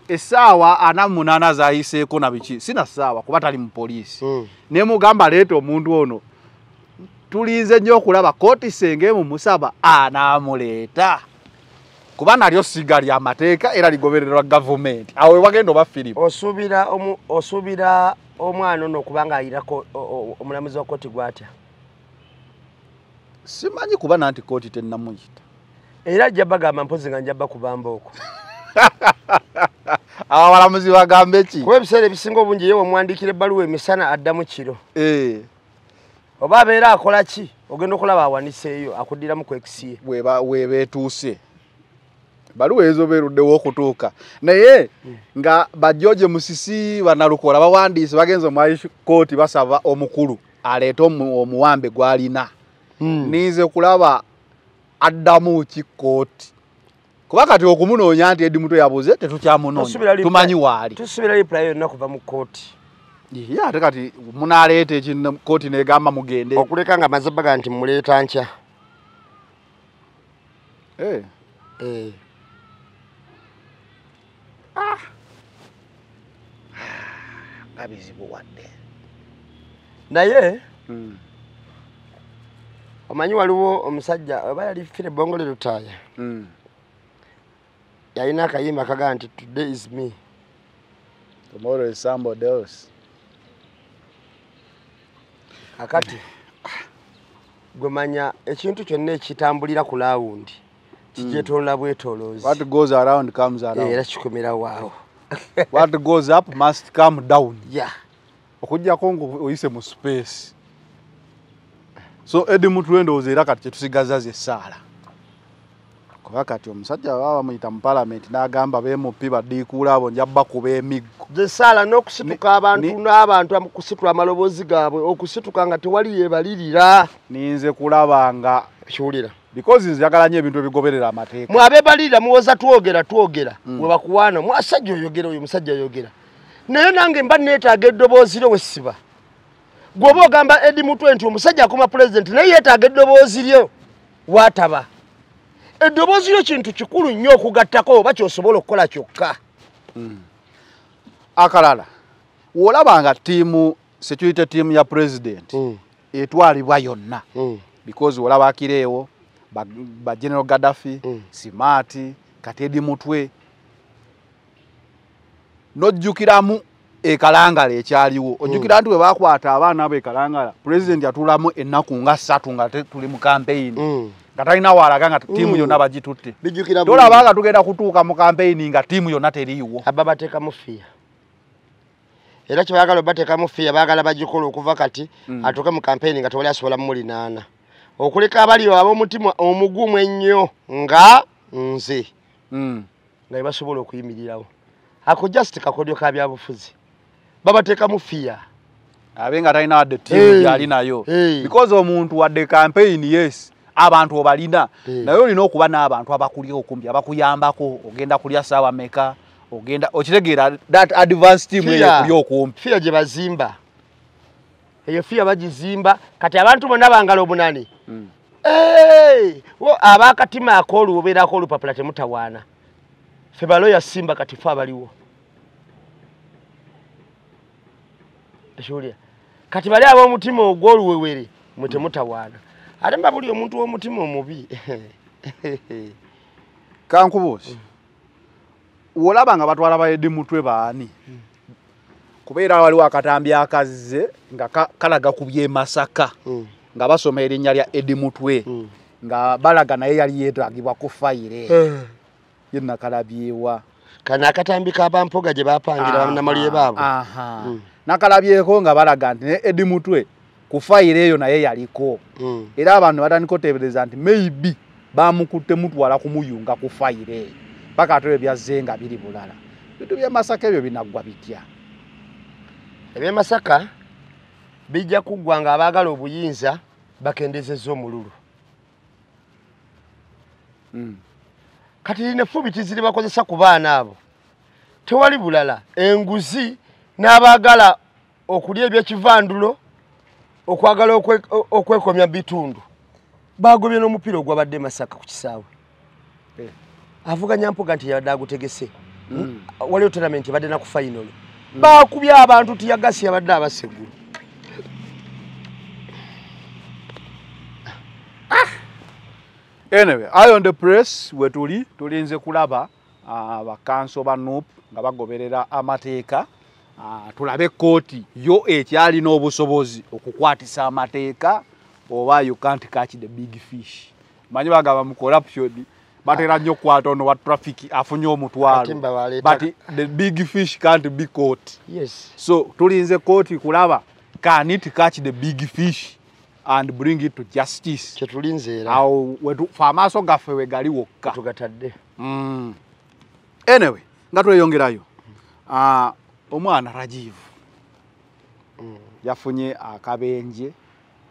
essaawa 48 zayiseeko na biki sina ssaawa kuba tali mu poliisi ne mugamba leeta omuntu ono tulinze nnyo okulaba kooti senge mumusaba anaamuleeta kuba nalyo siga lya mateeka era ligobererwa gavumenti. Awo wagenda oba Philip osuubira omwana ono okubanga ayirako omulamuzi wa kooti gw'atya? Simanyi kuba nanti kooti tennamuyita era ajja bagamba mpozi nga njja bakubamba okwo. Abo abalamuzi bagambe ki? Kuba ebiseera ebisinga obungi ye omuwandiikira ebbaluwa emisana addamu kiro. Oba abeera akola ki ogenda okulaba awaniseeyo akuddiramu ku ekisiye webeetuuse baluwa ezo beeruddewo okutuuka. Naye nga ba George Musisi Banalukola bawandiise bagenze mu high court basaba omukulu aleete omuwambe gw'alina. Ninze kulaba addamu ki kooti kuba kati okumunoonya nti Eddie Mutwe yabuze tetukyamunoonya tumanyi waali. Tusuubira reply yonna kuva mu kooti. Ye ate kati munaaleeta ekintu kooti n'egamba mugende okuleka nga maze baga nti muleeta nkya. Nga bizibu wadde. Naye omanyi waliwo omusajja oba yali Philip Bongole Lutaaya yalina akayimba kagaa nti today is me, tomorrow is somebody else. Kakati gwe manya ekintu kyonna ekitambulira ku laawundi kigyetoolola bwetooloozi. What goes around comes around. Era kikomera waawo. What goes up must come down. Yeah. Okuggyako ng'oyise mu space. So Eddie Mutwe ndowooza era kati kyetusigaza ze ssaala. Kuba kati omusajja baba bamuyita mu parliament n'agamba ba MP badiikuula abo nja bakuba emiggo. Ze ssaala n'okusituka abantu n'abantu okusitula amaloboozi gaabwe okusituka nga tewali yeebalirira. Ninze kulaba nga kiwulira. Because njagala nnyo ebintu ebigoberera amateeka. Mwe abeebalirira muwoza twogera twogera we bakuwaana musajja oyogera oyo musajja oyogera. Naye nange mba neetaaga eddoboozi lyo we siba. Gwe ogamba Eddie Mutwe nti omusajja akoma pulezidenti naye yeetaaga eddoboozi lyo waataba. Eddoboozi lyo kintu kikulu nnyo okugattako oba ky'osobola okukola kyokka. Akalala w'olaba nga ttiimu security team ya pulezidenti etwalibwa yonna because olaba Akireewo ba General Gaddafi Simati kati Eddie Mutwe n'ojjukiramu ekalangala ekyaliwo. Ojjukira nti bwe bakwata abaana abo ekalangala pulezidenti yatuulamu ennaku nga 3 nga tuli mu campaign nga talina waalaga nga ttiimu yonna bagitutte. Tolaba nga tugenda kutuuka mu campaign nga ttiimu yonna teriiwo. Aba bateekamu fiya era kye baagala obateekamu fiya baagala bagikola okuva kati atuuke mu campaign nga tewali asobola mumulinaana okuleka abali ab'omutima omugumu ennyo nga nze nga basobola okuyimirirawo. Ako just kakodyo ka byabufuzi babateekamu fiya abe nga talina wadde ttiimu gy'ali nayo because omuntu wadde campaign yes abantu obalina naye olina okuba n'abantu abakuli okumpi abakuyambako ogenda kulya ssaawa meka ogenda okitegeera that advance team eyo ekuli okumpi. Fiya gye bazimba eyo fiya bagizimba kati abantu bonna bangala obunani ab'akatima ak'olubeerako olupapula temutawaana. Ffe baloya Simba kati ffe abaliwo ekiwulira kati bali ab'omutima ogw'oluwewere mwe temutawaana. Ate mba buli omuntu w'omutima omubi. Kankubuuze wolaba nga batwala ba Eddie Mutwe baani kubeera waliwo akatambi akazze nga kalaga ku by'e Masaka nga basoma erinnya lya Eddie Mutwe nga balaga naye yali yeetaagibwa ku fayire ye nakalabyewa. Kano akatambi k'abampoga gye bapangira bannamawulire baabwe. Nakalabyeko nga balaga nti ne Eddie Mutwe ku fayire eyo naye yaliko era abantu batandika oteebereza nti maybe bamukutte mutwala kumuyunga ku fayire eyo paka ate ebyo byazze nga biri bulala. Bintu by'e Masaka ebyo binaggwa bitya? Eby'e Masaka bijja kuggwa nga abaagala obuyinza bakendezezza omululu. Kati lino effubitizi lye bakozesa ku baana abo tewali bulala, enguzi n'abaagala okulya ebyekivandulo, okwagala okwekomya bitundu. Bagobye n'omupiira ogwabadde Masaka ku kisaawe. Avuganya Mpuga nti yabadde agutegese. Waliwo tournament ebadde na ku final. Bakubye abantu tiyagasi yabadde abaseggulu. Anyway, eye on the press wetuli tulinze kulaba abakanso ba NUP nga bagoberera amateeka. Tulabe kooti yo ekyalina obusobozi okukwatisa amateeka oba you can't catch the big fish. Manyi bagamba mu corruption batera nnyo okukwata ono wa traffic afunye omutwalo, but the big fish can't be caught. Yes. So tulinze kooti kulaba can it catch the big fish and bring it to justice. Kyetulinze era awo fe amaaso gaffe we gali wokka tugatadde. Anyway, nga tweyongerayo, omwana Rajiv yafunye akabenje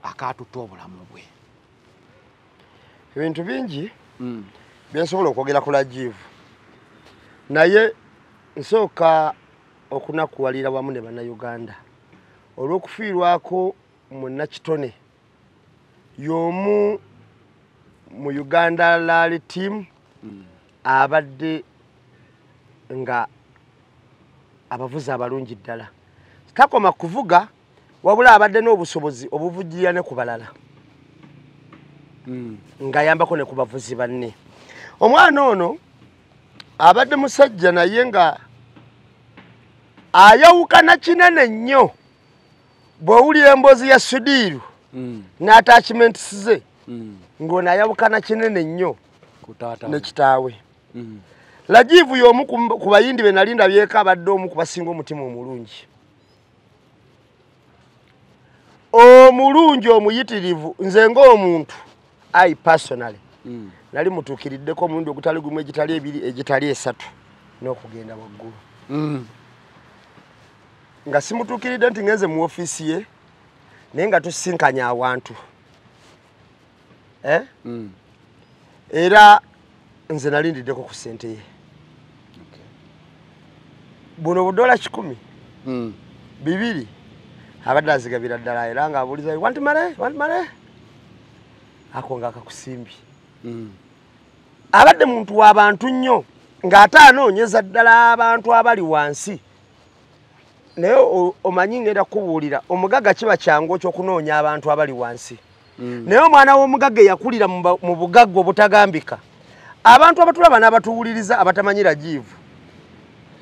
akatuta obulamu bwe. Ebintu bingi byensobola okwogera ku Rajiv, naye nsooka okunakuwalira wamu ne Bannayuganda olw'okufiirwako munnakitone y'omu mu Uganda Rally Team abadde nga abavuzi abalungi ddala. Takoma kuvuga wabula abadde n'obusobozi obuvugirira ne ku balala, ng'ayambako ne ku bavuzi banne. Omwana ono abadde musajja naye nga ayawukana kinene nnyo bw'owulira emboozi ya Sudiru n'attachments ze, ng'ono ayawukana kinene nnyo ne kitaawe. Rajiv y'omu ku bayindi be nali ndabyeko abadde omu ku basinga omutima omulungi. Omulungi omuyitirivu, nze ng'omuntu I personally nali mutuukiriddeko omulundi ogutali gumu, egitali ebiri, egitali esatu n'okugenda waggulu. Nga simutuukiridde nti ngenze mu ofiisi ye, naye nga tusinkanye awantu. Era nze nalindiddeko ku ssente ye. Buno budola 100 200 abadde azigabira ddala, era ng'abuuliza want money, want money, ako nga akakusimbi. Abadde muntu w'abantu nnyo ng'ate anoonyeza ddala abantu abali wansi. Naye omanyi ngenda kukubuulira, omugagga kiba kyangu ekyokunoonya abantu abali wansi. Naye omwana w'omugagga eyakulira mu bugagga obutagambika, abantu abatulaba n'abatuwuliriza abatamanyi Rajiv,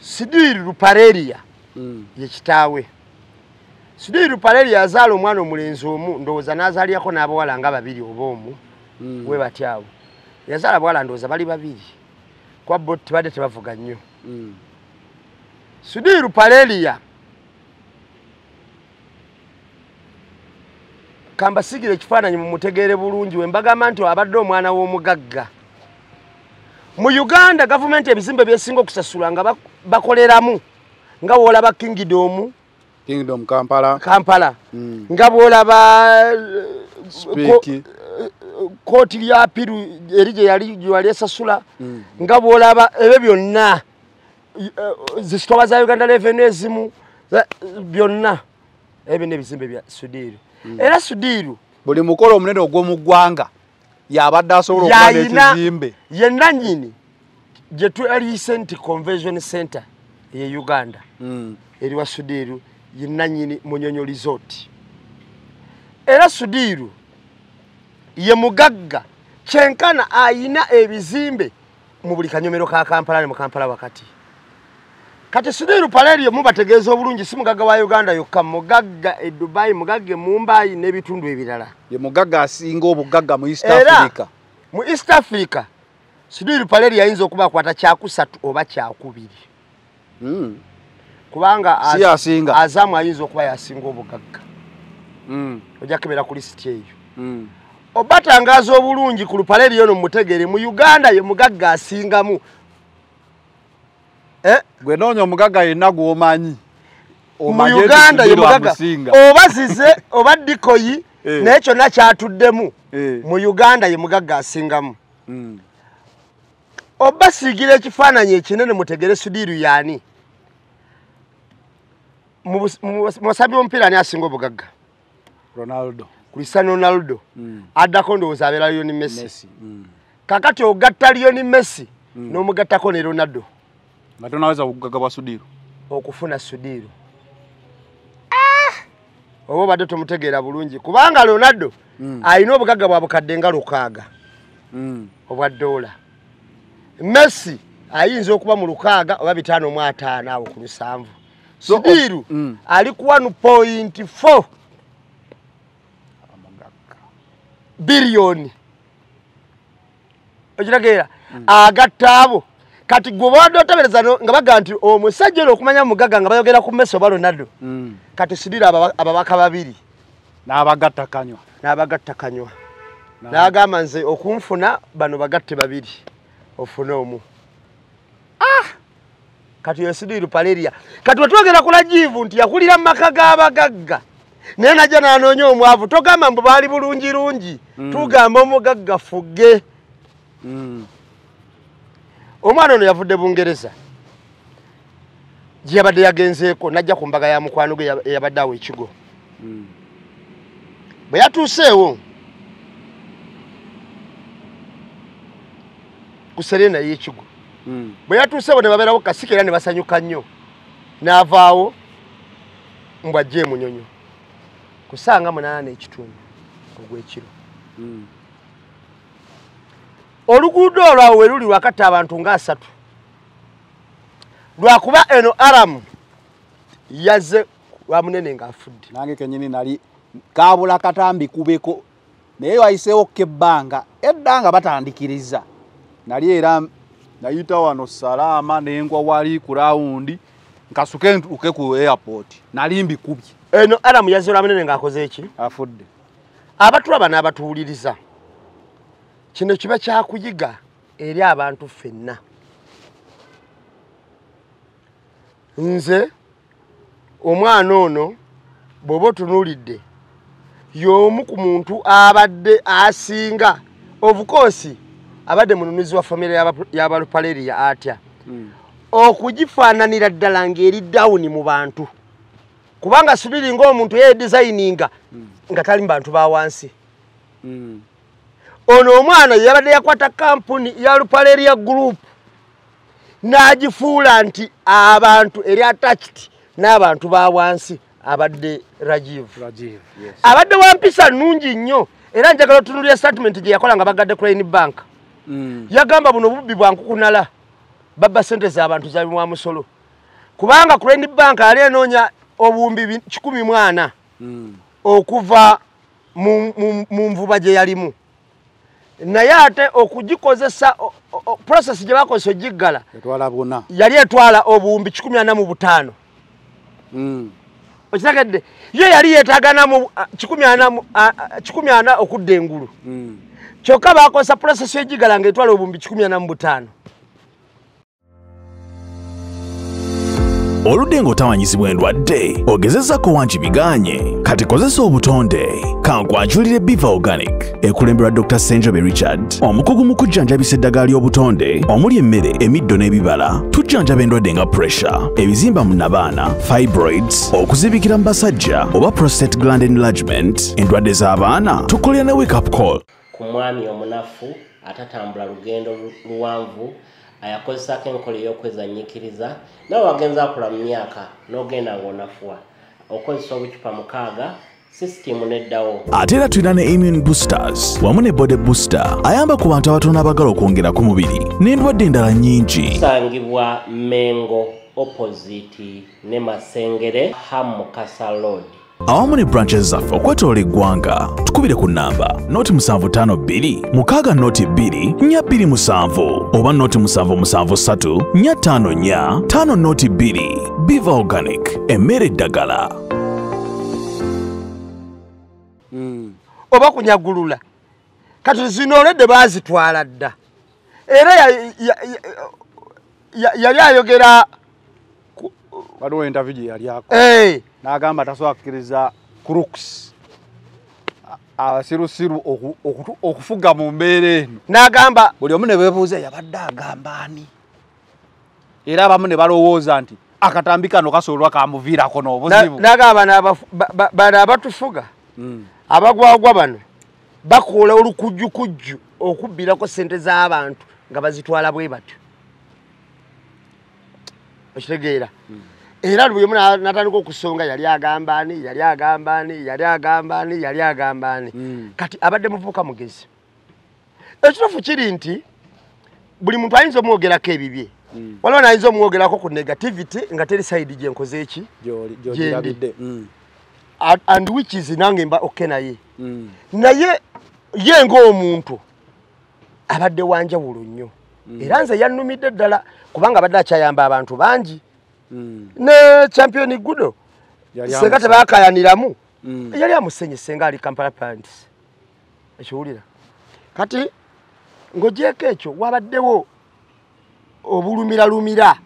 Sudhir Ruparelia ye kitaawe. Sudhir Ruparelia yazaala omwana omulenzi omu, ndowooza n'azaalirako n'abawala nga babiri oba omu, we batyo awo. Yazaala abawala ndowooza bali babiri, kuba bo tebadde tebavuga nnyo. Sudhir Ruparelia kambasigira ekifaananyi mumutegeere bulungi we mbagamba nti abadde omwana w'omugagga. Mu Uganda gavumenti ebizimbe byesinga okusasula nga bakoleramu, nga bw'olaba Kingdom, Kingdom Kampala, Kampala. Nga bw'olaba kooti ya Piru eri gye yali esasula, nga bw'olaba ebyo byonna zisitowa za Uganda Revenue ezimu byonna ebyo n'ebizimbe bya Sudhir. Era Sudhir buli mukolo omunene ogw'omu ggwanga yabadde asobola okuba n'ekizimbe. Ye nannyini gye twaliyise nti Convention Center ye Uganda eri wa Sudhir, ye nannyini Munyonyo Resort. Era Sudhir ye mugagga kyenkana ayina ebizimbe mu buli kanyomero ka Kampala ne mu Kampala wakati. Kati Sudhir Ruparelia mubategeeza obulungi si mugagga wa Uganda yokka, mugagga e Dubai, mugagga e Mumbai n'ebitundu ebirala. Ye mugagga asinga obugagga mu East Africa. Mu East Africa Sudhir Ruparelia ayinza okuba akwata kyakusatu oba kyakubiri. Kubanga si asinga. Azamu ayinza okuba yasinga obugagga. Ojja kebera ku lisiti eyo. Obatangaza obulungi ku Ruparelia ono mutegere, mu Uganda ye mugagga asingamu. Gwe noonya omugagga yenna gw'omanyi Mu Uganda ye mugagga oba zize oba dikoyi naye kyonna kyatuddemu mu Uganda ye mugagga asingamu. Oba sigira ekifaananyi ekinene mutegere Sudiru yaani. Mu basambi b'omupiira ani asinga obugagga? Ronaldo. Cristiano Ronaldo. Addako ndowooza abeera Lionel Messi. Kakati ogatta Lionel Messi n'omugattako ne Ronaldo. Nga tonaweza obugagga bwa Sudiru. Okufuna Sudiru. Oba obadde tomutegeera bulungi kubanga Ronaldo alina obugagga bwa bukadde nga 6 obwa dola. Messi ayinza okuba mu 6 oba 5.5 awo ku 7. Sudiru ali ku 1.4 biliyoni. Okitegeera? Agatta abo. Kati gwe obadde oteebereza nga bagamba nti omusajja ono okumanya mugagga nga bayogera ku Messi oba Ronaldo. Kati Sudiru ababaka babiri n'abagatta kanywa. N'abagatta kanywa. N'agamba nze okunfuna bano bagatte babiri ofune omu. Kati yo Sudiru Paleria. Kati wetwogera ku Rajivu nti yakulira mu maka g'abagagga naye najja n'anoonya omwavu, togamba mbu baali bulungi lungi, tugamba omugagga fugge. Omwana ono yavudde Bungereza gye yabadde yagenzeeko n'ajja ku mbaga ya mukwano gwe eyabadde awo ekigo. Bwe yatuuseewo ku Serena y'ekigo, bwe yatuuseewo ne babeerawo kasiki era ne basanyuka nnyo, n'avaawo mbw ajje e Munyonyo ku ssaawa 8:15 ogw'ekiro. Oluguudo olwo awo we luli lwakatta abantu nga 3 lwakuba eno Aramu yazze Lwamunene ng'afudde. Nange kennyini nali kaabula katambi kubeko naye wayiseewo kebbanga edda nga batandikiriza. Nali era nayita wano Salaama nengwa wali ku rawundi nkasuke ntuuke ku airport nali mbikubye. Eno Aramu yazze Lwamunene ng'akoze eki? Afudde. Abatulaba n'abatuwuliriza, kino kiba kyakuyiga eri abantu ffenna. Nze omwana ono bw'oba otunuulidde y'omu ku muntu abadde asinga, of course abadde mununuzi wa famire y'Abalupaleria atya okugifaananira ddala ng'eri dawuni mu bantu, kubanga Sudiru ng'omuntu yeedizayininga nga tali mu bantu ba wansi. Ono omwana yabadde yakwata kampuni ya Lupaleria Group n'agifuula nti abantu eri attached n'abantu ba wansi abadde Rajiv. Yes. Abadde wa mpisa nnungi nnyo era njagala otunuulira statement gye yakola nga bagadde Crane Bank. Yagamba buno bubbi bwa nkukunala, babba ssente z'abantu zabiwa musolo, kubanga Crane Bank yali enoonya obuwumbi 140 okuva mu nvuba gye yalimu, naye ate okugikozesa process gye bakozesa ogiggala yali etwala obuwumbi 145. Okitegedde? Yo yali yeetaaga mu 140 okudda engulu, kyokka bakozesa process y'ogiggala ng'etwala obuwumbi 145. Oludde ng'otawanyizibwa endwadde ogezezzaako wangi biganye, kati kozesa obutonde. Kankwanjulire Biva Organic ekulemberwa Dr. Senjobe Richard, omukugu mu kujjanjabisa eddagala ly'obutonde omuli emmere, emiddo n'ebibala. Tujjanjaba endwadde nga pressure, ebizimba mu nnabaana, fibroids, okuzibikira mu basajja oba prostate gland enlargement, endwadde z'abaana. Tukolera ne wake up call. Ku mwami omunafu atatambula lugendo luwanvu ayakozesako enkola ey'okwezanyiikiriza, nawe wagenza akula mu myaka n'ogenda ng'onafuwa, okozesa obucupa 6 sisitimu neddawo. Ate era tulina ne immune boosters wamu ne body booster ayamba ku bantu abatono abagala okwongera ku mubiri n'endwadde endala nnyingi. Tusangibwa Mengo opposite ne Masengere Ham Mukasa Road awamu ne branches zaffe okwetoloola eggwanga. Tukubire ku nnamba 0752 6 02 427 oba 0773 454 52. Biva Organic, emmere eddagala. Oba kunyagulula. Kati zino olwedde baazitwala dda. Era yali ayogera Waliwo interview gye yali akola. N'agamba tasobola kukkiriza crooks abasirusiru okufuga mu mbeera eno. N'agamba buli omu ne beebuuza yabadde agamba ani, era abamu ne balowooza nti akatambi kano kasobolwa kamuviirako n'obuzibu. N'agamba bano abatufuga abagwagwa bano bakola olukujjukujju okubbirako ssente z'abantu nga bazitwala bwe batyo. Okitegeera? Era buli omu n'atandika okusonga yali agamba ani, yali agamba ani, yali agamba ani, yali agamba ani. Kati abadde muvubuka mugezi. Ekituufu kiri nti buli muntu ayinza omwogerako ebibye. Waliwo n'ayinza omwogerako ku negativity nga teri side gye nkoze eki? Gy'olabidde. And which is nange mba okay naye. Naye ye ng'omuntu abadde wanjawulo nnyo. Era nze yannumidde ddala kubanga abadde akyayamba abantu bangi. Ne Champion Gudo senga tebakayaniramu yali amusenye senga ali Kampala Pants. Ekiwulira kati ng'ogyeko ekyo wabaddewo obulumiralumira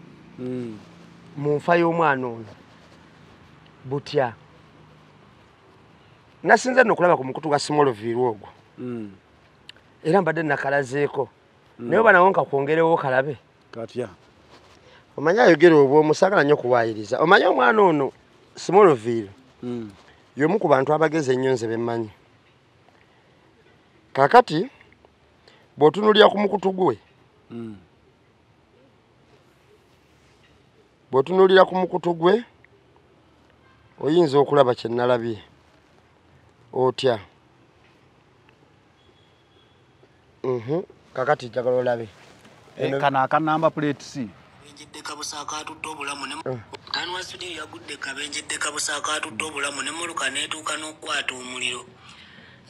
mu nfa y'omwana ono butya. Nasinze nno okulaba ku mukutu gwa Smallville ogwo era mbadde nakalazeeko naye oba nawo nkakwongerewo kalabe katya. Omanyi ayogera obwomu saagala nnyo kuwaayiriza. Omanyi omwana ono Smallville y'omu ku bantu abagezi ennyo nze be mmanyi. Kaakati bw'otunuulira ku mukutu gwe, bw'otunuulira ku mukutu gwe oyinza okulaba kye nalabye otya. Kakati njagala olabe kano aka number plate C. Kabusaaka atudde obulamu ne mutani wa studio yagudde kabenjedde kabusaaka atudde obulamu ne mmotoka n'etuuka n'okukwata omuliro.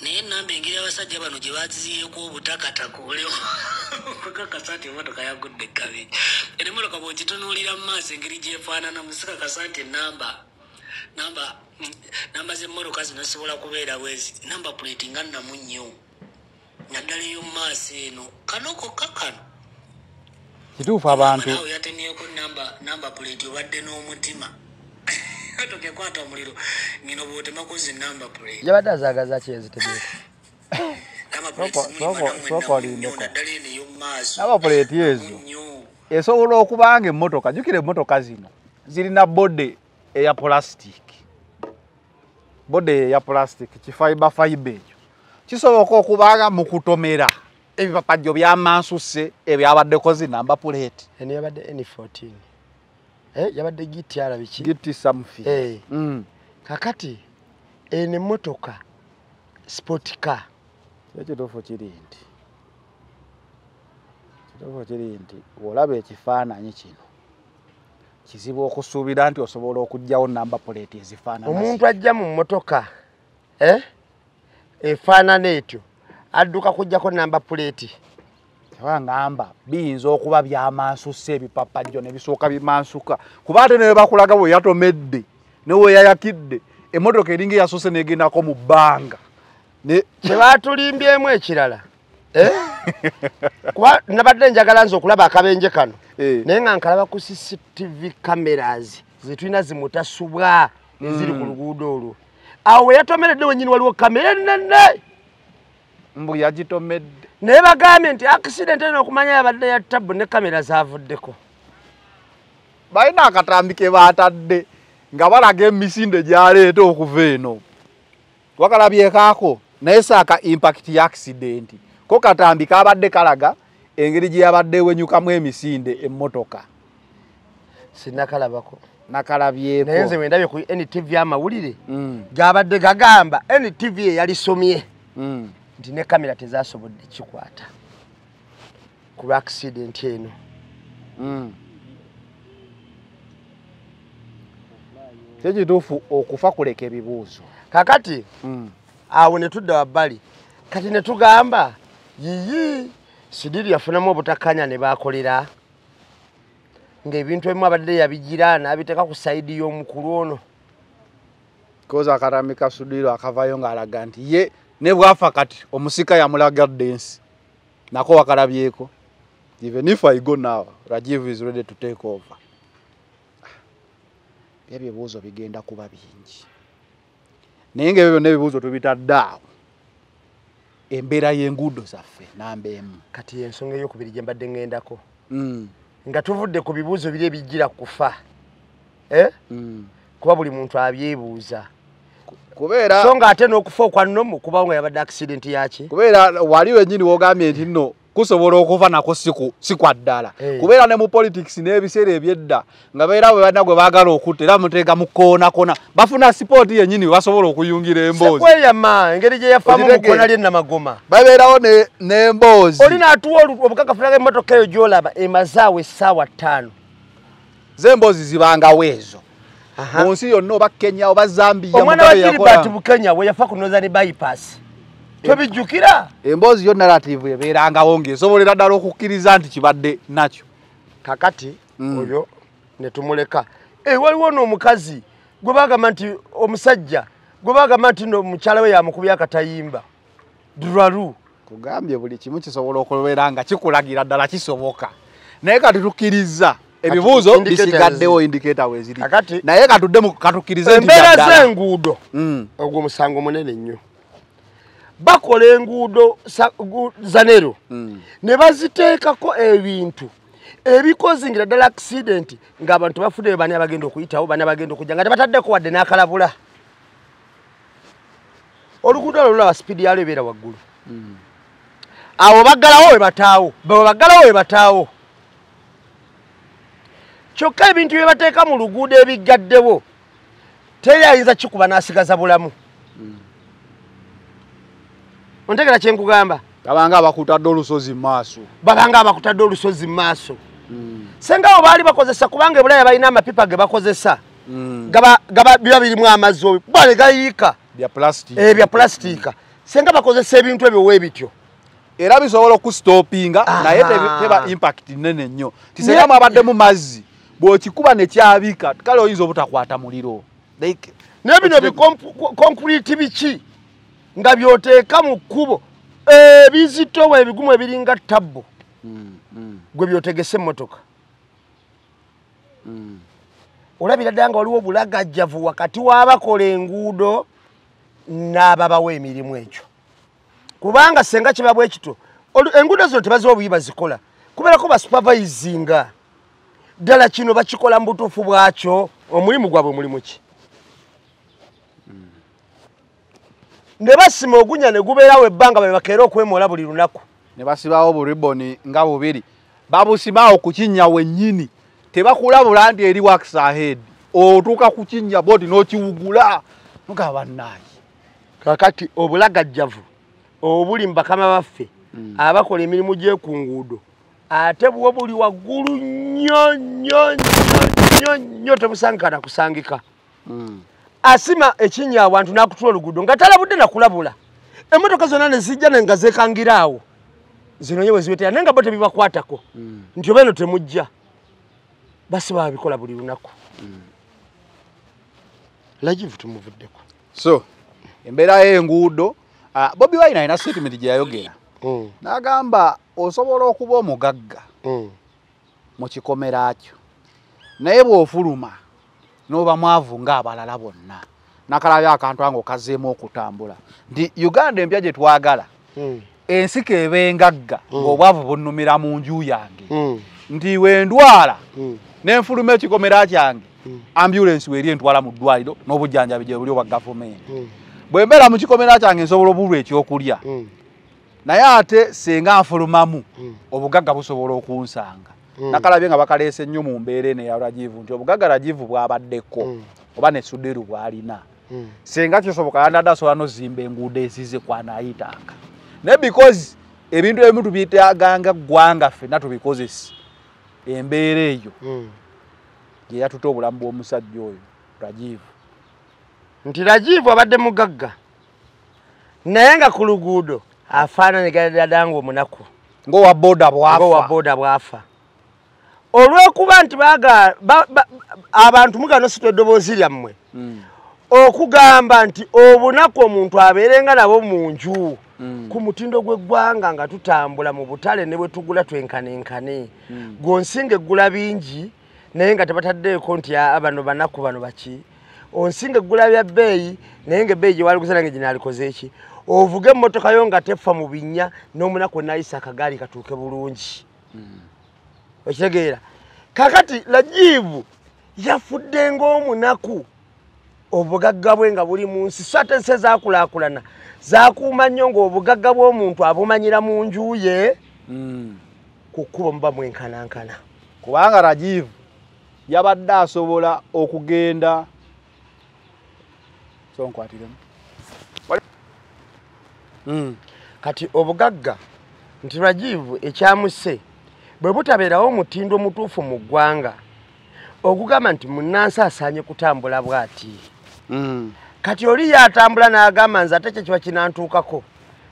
Naye ennamba engeri abasajja bano gye baziziyeeko obutakataka olewo kakasa nti emmotoka yagudde kabenje. Era emmotoka bw'ogitunuulira mu maaso engeri gy'efaananamu sikakasa nti ennamba namba z'emmotoka zino zisobola kubeera bwezi. Namba plate nga nnamu nnyo naddala ey'omu maaso eno kano kokka kano. Kituufu abantu yatemyeko namba plate obadde n'omutima atoke kwata omuliro ngino bw'otemako zi namba plate. Yabadde azaagaza ki yazitemyeko? Namba plate ezo esobola okuba nga emmotoka, jjukira emmotoka zino zirina body eya plastic. Body eya plastic kifiber fiber ekyo kisoboka okuba nga mu kutomera ebipapajjo byamansuse ebyabaddeko zi namba plate. Eno yabadde N14. Yabadde GTR biki? GT something. Kakati eno emmotoka sport car. Ekituufu kiri nti bw'olaba ekifaananyi kino kizibu okusuubira nti osobola okuggyawo namba plate ezifaanana. Omuntu ajja mu mmotoka efaanana etyo adduka kuggyako namba plate. Ngamba biyinza okuba byamansuse ebipapajjo ne bisooka bimansuka kuba ate ne bakulaga bwe yatomedde ne we yayakidde emmotoka eringa eyasoose n'egendako mu bbanga. Kye baatulimbyemu ekirala kuba nabadde njagala nze okulaba akabenje kano naye nga nkalaba ku CCTV cameras zetulina zimutasubwa eziri ku luguudo olwo. Awo we yatomeredde wennyini waliwo kamera ennene. Mbu yagitomedde. Naye bagambye nti accident eno okumanya yabadde ya ttabu ne kamera zaavuddeko. Balina akatambi ke baatadde nga balaga emisinde gy'aleeta okuva eno. Wakalabyekaako naye saaka impact ya accident. Ko katambi kabadde kalaga engeri gye yabadde ewenyukamu emisinde emmotoka. Sinnakalabako. Nakalabyeko. Naye nze bwe ndabye ku NTV amawulire gabadde gagamba NTV eyalisomye nti ne kamera tezasobodde kikwata ku accident eno. Ekituufu okufa kuleka ebibuuzo. Kakati awo ne tudda wabbali kati ne tugamba yiyi Sidiri yafunamu obutakkaanya ne baakolera ng'ebintu ebimu abadde yabigira n'abiteeka ku sayidi y'omukulu ono. Koza akatambi ka Sudiri akavayo ng'alaga nti ye ne bw'afa kati omusika yamulaga ensi nako wakalabyeko. Even if I go now, Rajiv is ready to take over. Ebibuuzo bigenda kuba bingi. Naye ng'ebyo byonna ebibuuzo tubitadde awo. Embeera y'enguudo zaffe namba emu. Kati ensonga ey'okubiri gye mbadde ŋŋendako. Nga tuvudde ku bibuuzo biri ebijjira kufa. Kuba buli muntu abyebuuza. Kubeera so nga ate n'okufa okwa nnomu kubawo nga yabadde accident yaki. Kubeera wali wennyini w'ogambye nti nno kusobola okufa nako si kwa ddala. Kubeera ne mu politics n'ebiseera eby'edda nga beera bwe balina gwe baagala okutta era muteeka mu kkoona kona bafuna sipooti yennyini basobola okuyungira emboozi. Sekweyama engeri gye yafaamu mu kkoona ly'e Namagoma. Babeerawo n'emboozi. Oli n'atuwa obukakafu emmotoka eyo gy'olaba emazaawo essaawa 5. Z'emboozi zibangawo ezo. Mu nsi yonna oba Kenya oba Zambia. Omwana wa Gilbert Bukenya we yafa ku Northern Bypass. Tobijjukira? Emboozi yo narrative ebeerangawo ng'esobolera ddala okukkiriza nti kibadde nakyo. Kakati oyo ne tumuleka. Waliwo n'omukazi gwe bagamba nti omusajja gwe bagamba nti no mukyala we yamukubye akatayimba. Duralu. Kugambye buli kimu kisobola okubeera nga kikulagira ddala kisoboka. Naye kati tukkiriza ebibuuzo bisigaddewo indicator weeziri. Naye katuddemu katukkirize nti embeera z'enguudo ogwo musango munene nnyo. Bakola enguudo zanero ne baziteekako ebintu ebikozingira ddala accident ng'abantu bafudde bani abagenda okuyitawo bani abagenda okujja nga tebataddeko wadde n'akalabula. Oluguudo olwo lulaba sipiidi yalwo ebeera waggulu. Awo baggalawo we bataawo, baggalawo we bataawo. Kyokka ebintu bye bateeka mu luguudo ebiggaddewo teri ayinza kikuba n'asigaza bulamu. Ontegera kye nkugamba? Babanga abakutadde olusozi mu maaso. Babanga abakutadde olusozi mu maaso. Senga abo baali bakozesa kubanga ebulaya balina amapipa ge bakozesa. Gaba biba birimu amazzi obi bale gayiika. Bya plastic. Bya plastic. Senga bakozesa ebintu ebyo weebityo. Era bisobola okustopinga naye teba impact nnene nnyo. Tisenga mwabaddemu mazzi bw'okikuba ne kyabika kale oyinza obutakwata muliro. Like naye bino bi concrete biki nga byoteeka mu kkubo ebizitowa ebigumu ebiringa tabbo gwe byotegese emmotoka. Olabira ddala nga waliwo obulagajjavu wakati w'abakola enguudo n'ababawa emirimu egyo. Kubanga senga kiba bwe kityo enguudo zino tebaziwa obuyi bazikola kubeerako basupervisinga ddala kino bakikola mu butuufu bwakyo omulimu gwabwe mulimu ki. Ne basima ogunya ne gubeerawo ebbanga bwe bakeera okwemola buli lunaku. Ne basibawo buriboni nga bubiri. Babusimaawo ku kinnya wennyini. Tebakulabula nti eri works ahead. Otuuka ku kinnya bw'oti n'okiwugula. Mugaba bannaaye. Kakati obulagajjavu obuli mu bakama baffe abakola emirimu gy'eku nguudo ate bwo buli waggulu nnyo nnyo nnyo nnyo tebusangika na kusangika. Asima ekinnya awantu n'akutula oluguudo nga talabudde na kulabula. Emmotoka zonna ne zijja ne nga zeekangira awo. Zinonye we ziwetera naye nga bo tebibakwatako. Nti oba eno temujja. Basi babikola buli lunaku. Lajivu tumuvuddeko. So embeera y'enguudo Bobi Wine alina statement gye yayogera. N'agamba osobola okuba omugagga mu kikomera kyo. Naye bw'ofuluma n'oba mwavu ng'abalala bonna. Nakalabye akantu ango kazeemu okutambula. Nti Uganda empya gye twagala. Ensi k'eba engagga ng'obwavu bunnumira mu nju yange. Nti wendwala nenfuluma ekikomera kyange ambulance weri entwala mu ddwaliro n'obujjanjabi gye buli obwa gavumenti. Bwe mbeera mu kikomera kyange nsobola obulwa ekyokulya. Naye ate singa nfulumamu obugagga busobola okunsanga. Nakalabye nga bakaleese nnyo mu mbeera eno eya Rajivu nti obugagga Rajivu bw'abaddeko oba ne Sudiru bw'alina. Singa kisoboka yandadde asobola n'ozimba enguudo ezize kw'anaayitanga. Naye because ebintu ebimu tubyetaaganga ggwanga ffenna tubikozese embeera eyo gye yatuta obulamu bw'omusajja oyo Rajivu. Nti Rajivu abadde mugagga naye nga ku luguudo afaananigana ddala ng'omunaku. Ng'owa boda bw'afa. Ng'owa boda bw'afa. Olw'okuba nti abantu mugano si eddoboozi lyammwe okugamba nti obunaku omuntu abeerenga nabo mu nju ku mutindo gw'eggwanga nga tutambula mu butale ne bwe tugula twenkanenkane. Gw'onsinga eggula bingi Naye nga tebataddeeko nti bano banaku bano baki. Onsinga eggula bya bbeeyi naye ng'ebbeeyi gye waliguze nange gye naalikoze ki. Ovuge emmotoka yo nga tefa mu binnya n'omunaku n'ayisa akagaali katuuke bulungi. Okitegeera? Kaakati Rajiv yafudde ng'omunaku obugagga bwe nga buli mu nsi. So ate ensi ezaakulaakulana zaakuuma nnyo ng'obugagga bw'omuntu abumanyira mu nju ye ku kkubo muba mwenkanankana. Kubanga Rajiv yabadde asobola okugenda so nkwatiremu. Kati obugagga nti Rajiv ekyamuse bwe butabeerawo omutindo omutuufu mu ggwanga okugamba nti munnansi asaanye kutambula bw'ati. Kati oli yatambula n'agamba nze ate kye kiba kinantuukako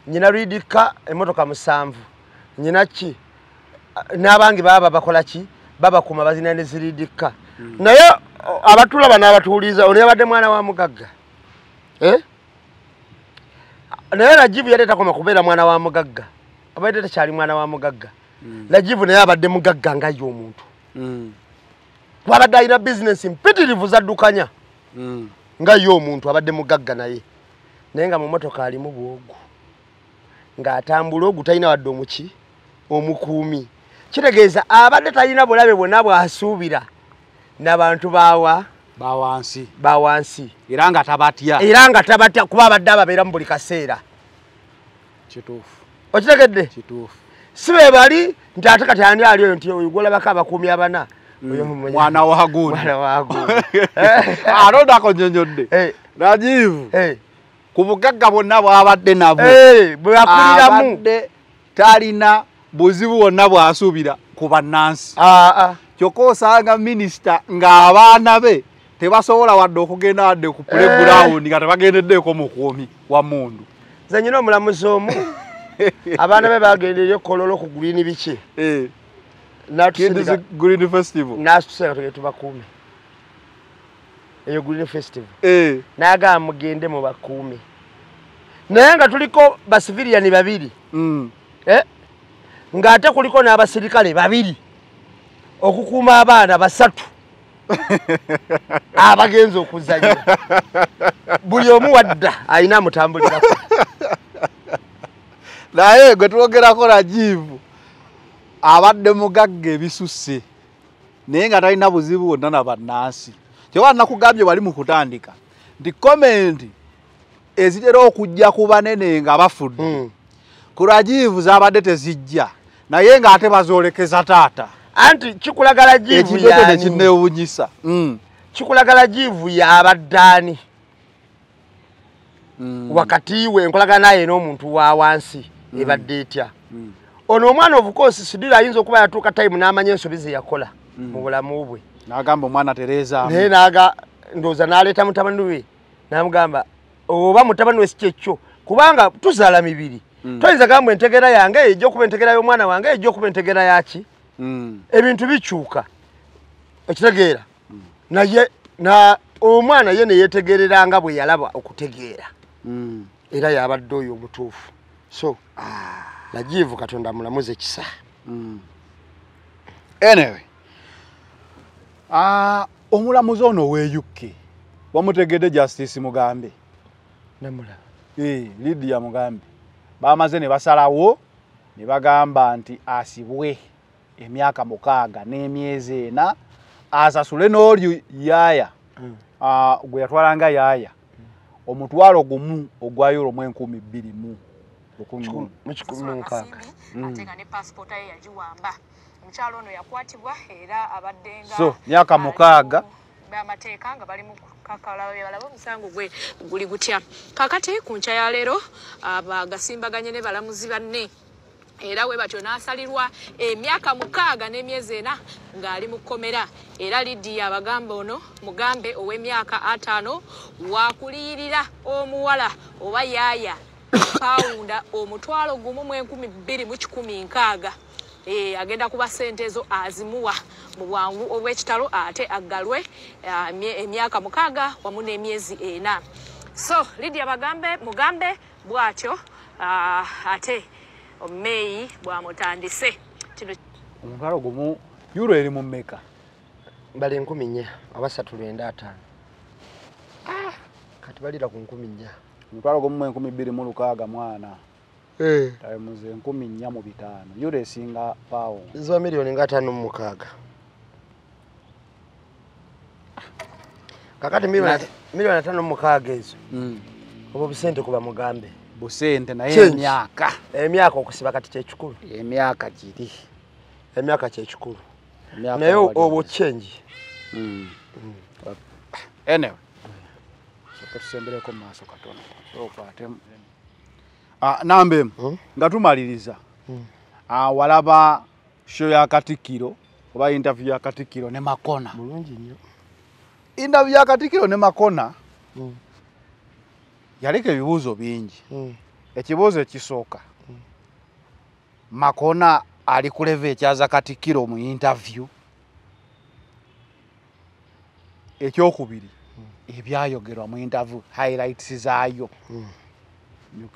nnyina lwidika emmotoka 7 nnyina ki n'abange baba bakola ki babakuma bazina ne ziridika. Naye abatulaba n'abatuwuliza ono yabadde mwana wa mugagga. Naye Rajiv yali takoma kubeera mwana wa mugagga, abadde takyali mwana wa mugagga. Rajiv naye abadde mugagga nga ye omuntu. Abadde alina bizinensi mpitirivu zaddukanya nga ye omuntu abadde mugagga naye. Naye nga mu mmotoka alimu bwogu ng'atambula ogu talina wadde omuki omukuumi. Kitegeeza abadde talina bulabe bwonna bw'asuubira n'abantu bawa bawansi bawansi era nga tabatya, era nga tabatya kuba abadde ababeera mu buli kaseera. Kituufu. Okitegedde? Kituufu. Si be bali nti ate kati ani ali oyo nti oyo gw'olabako abakuumi abana mwana wa gundi, mwana wa gundi. Alonda akonnyonnyodde Rajiv ku bugagga bwonna bw'abadde nabwo bwe akuliramu abadde talina buzibu bwonna bw'asuubira ku bannansi. Kyokka osanga minisita ng'abaana be tebasobola wadde okugenda wadde ku playground nga tebagendeddeeko mukuumi wa mmundu. Nze nnyina omulamuzi omu abaana be bagenda eri Kololo ku Green biki Green Festival n'atusanga tugende tubakuume eyo Green Festival. N'agamba mugende mubakuume naye nga tuliko basiviliani 2 ng'ate kuliko n'abasirikale 2 okukuuma abaana 3 abagenza okuzannya. Buli omu wadda alina amutambulirako. Naye gwe twogerako Rajiv abadde mugagga ebisusse naye nga talina buzibu bwonna na bannansi. Kyokka nakugambye wali mu kutandika nti komenti ezitera okujja ku banene nga bafudde ku Rajiv zaabadde tezijja naye ng'ate bazoolekeza taata. Anti kikulaga Rajiv yaani kinneewuunyisa. Kikulaga Rajiv yabadde ani wakati we enkolagana naye n'omuntu wa wansi ebadde etya. Ono omwana of course Sudhir ayinza okuba yatuuka time n'amanya ensobi ze yakola mu bulamu bwe. N'agamba omwana Tereza. Naye n'aga ndowooza n'aleeta mutabani we n'amugamba oba mutabani we si kyekyo kubanga tuzaala mibiri. Toyinza gamba entegeera yange ejja okuba entegeera y'omwana wange ejja okuba entegeera yaki. Ebintu bikyuka. Okitegeera? Naye na omwana ye ne yeetegerera nga bwe yalaba okutegeera. Era yabadde oyo omutuufu. So Rajiv Katonda mulamuze ekisa. Anyway, omulamuzi ono ow'e UK wamutegedde Justice Mugambe. Namulaba. Lydia Mugambe. Bamaze ne basalawo ne bagamba nti asibwe emyaka 6 n'emyezi 4 asasule n'oli yaaya gwe yatwalanga yaaya omutwalo gumu ogwa euro mu 2000 mu ate nga ne passport ye yagiwamba. Omukyalo ono yakwatibwa era abadde nga so myaka 6 b'amateeka nga bali mu kakala balaba omusango gwe guli gutya. Kakati ku nkya ya leero abagasimbaganye ne balamuzi banne era we batyo n'asalirwa emyaka 6 n'emyezi 4 ng'ali mu kkomera. Era Lydia abagamba ono Mugambe ow'emyaka 5 wakuliyirira omuwala oba yaaya pawunda 1,260 agenda kuba sente ezo azimuwa mu bwangu obw'ekitalo ate aggalwe emyaka 6 wamu n'emyezi 4. So Lydia bagambe Mugambe bw'atyo ate Meyi bw'amutandise. Omutwalo gumu euro eri mu mmeka? Bali 4,000 oba 395. Kati balira ku 4,000. Omutwalo gumu 2,600 mwana. Times 4,500. Euro esinga pound. Ziba milioni nga 56. Kakati milioni 56 ezo. Oba busente kuba mugambe. Busente naye emyaka. Emyaka okusiba kati kyekikulu. Emyaka giri. Emyaka kyekikulu. Naye obwo change. Anyway. So tusembereko mu maaso katono. So kwate. Nambe nga tumaliriza. Walaba show ya Katikkiro oba interview ya Katikkiro ne Makona. Bulungi nnyo. Interview ya Katikkiro ne Makona. Yaleka ebibuuzo bingi. Ekibuuzo ekisooka. Makona ali ku level ekyaza Katikkiro mu interview. Ekyokubiri ebyayogerwa mu interview highlights zaayo.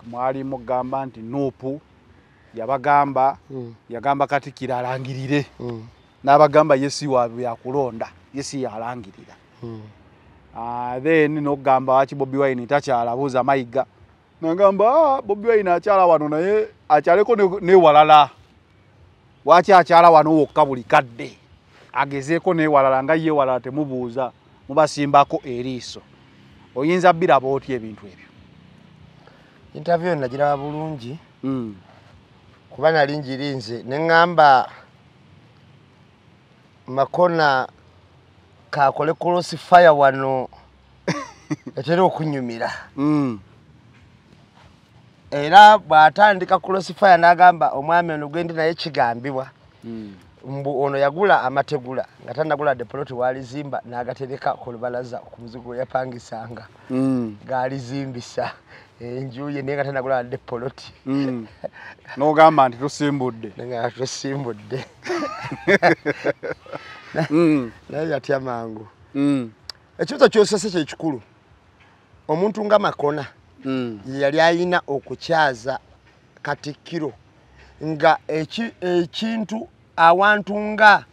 Mwali mugamba nti Nupu yabagamba yagamba Katikkiro alangirire. N'abagamba yesi waabwe yakulonda, yesi yalangirira. Then n'okugamba waki Bobi Wine takyalabuuza Mayiga. Nagamba Bobi Wine akyala wano naye akyaleko newalala. Waki akyala wano wokka buli kadde. Agezeeko newalala nga ye walala temubuuza mubasimbako eriiso. Oyinza biraba otya ebintu ebyo? Interview nagiraba bulungi. Kuba nali ngirinze ne ŋŋamba Makona kakole crossfire wano etera okunyumira. Era bw'atandika crossfire n'agamba omwami ono gwendi naye kigambibwa. Mbu ono yagula amategula nga tannagula depoloti walizimba n'agatereka ku lubalaza ku muzigo yapangisanga. G'alizimbisa enju ye naye nga tannagula depoloti. N'ogamba nti tusimbudde. Nga tusimbudde. Naye yatya mangu. Ekibuuzo ky'osese kye kikulu. Omuntu nga Makona yali ayina okukyaza Katikkiro nga ekintu awantu nga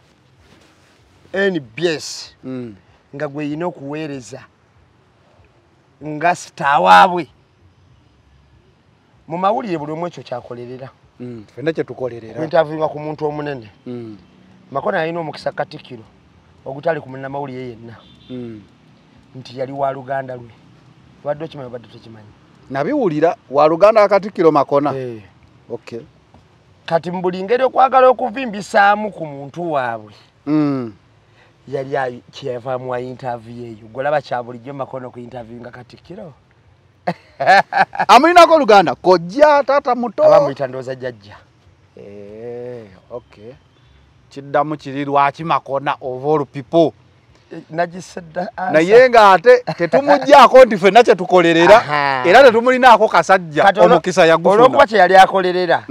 NBS nga gwe yina okuweereza nga star waabwe. Mu mawulire buli omu ekyo kyakolerera. Ffenna kye tukolerera. Interviewinga ku muntu omunene. Makona yalina omukisa Katikkiro ogutali ku munnamawulire yenna. Nti yali wa luganda lwe. Obadde okimanyi obadde tokimanyi? Nabiwulira wa luganda wa Katikkiro Makona. Okay. Kati mu buli ngeri okwagala okuvimbisaamu ku muntu waabwe. Yali kyeyava amuwa interview eyo. Gw'olaba kya bulijjo Makona ku interviewinga Katikkiro. Amulinako oluganda kojja taata muto. Abamuyita ndowooza jjajja. Okay. Kiddamu kiri lwaki Makona of all people. Nagisedda naye ng'ate tetumuggyaako nti ffenna kye tukolerera era tetumulinaako kasajja omukisa yagufuna. Olw'okuba kye yali akolerera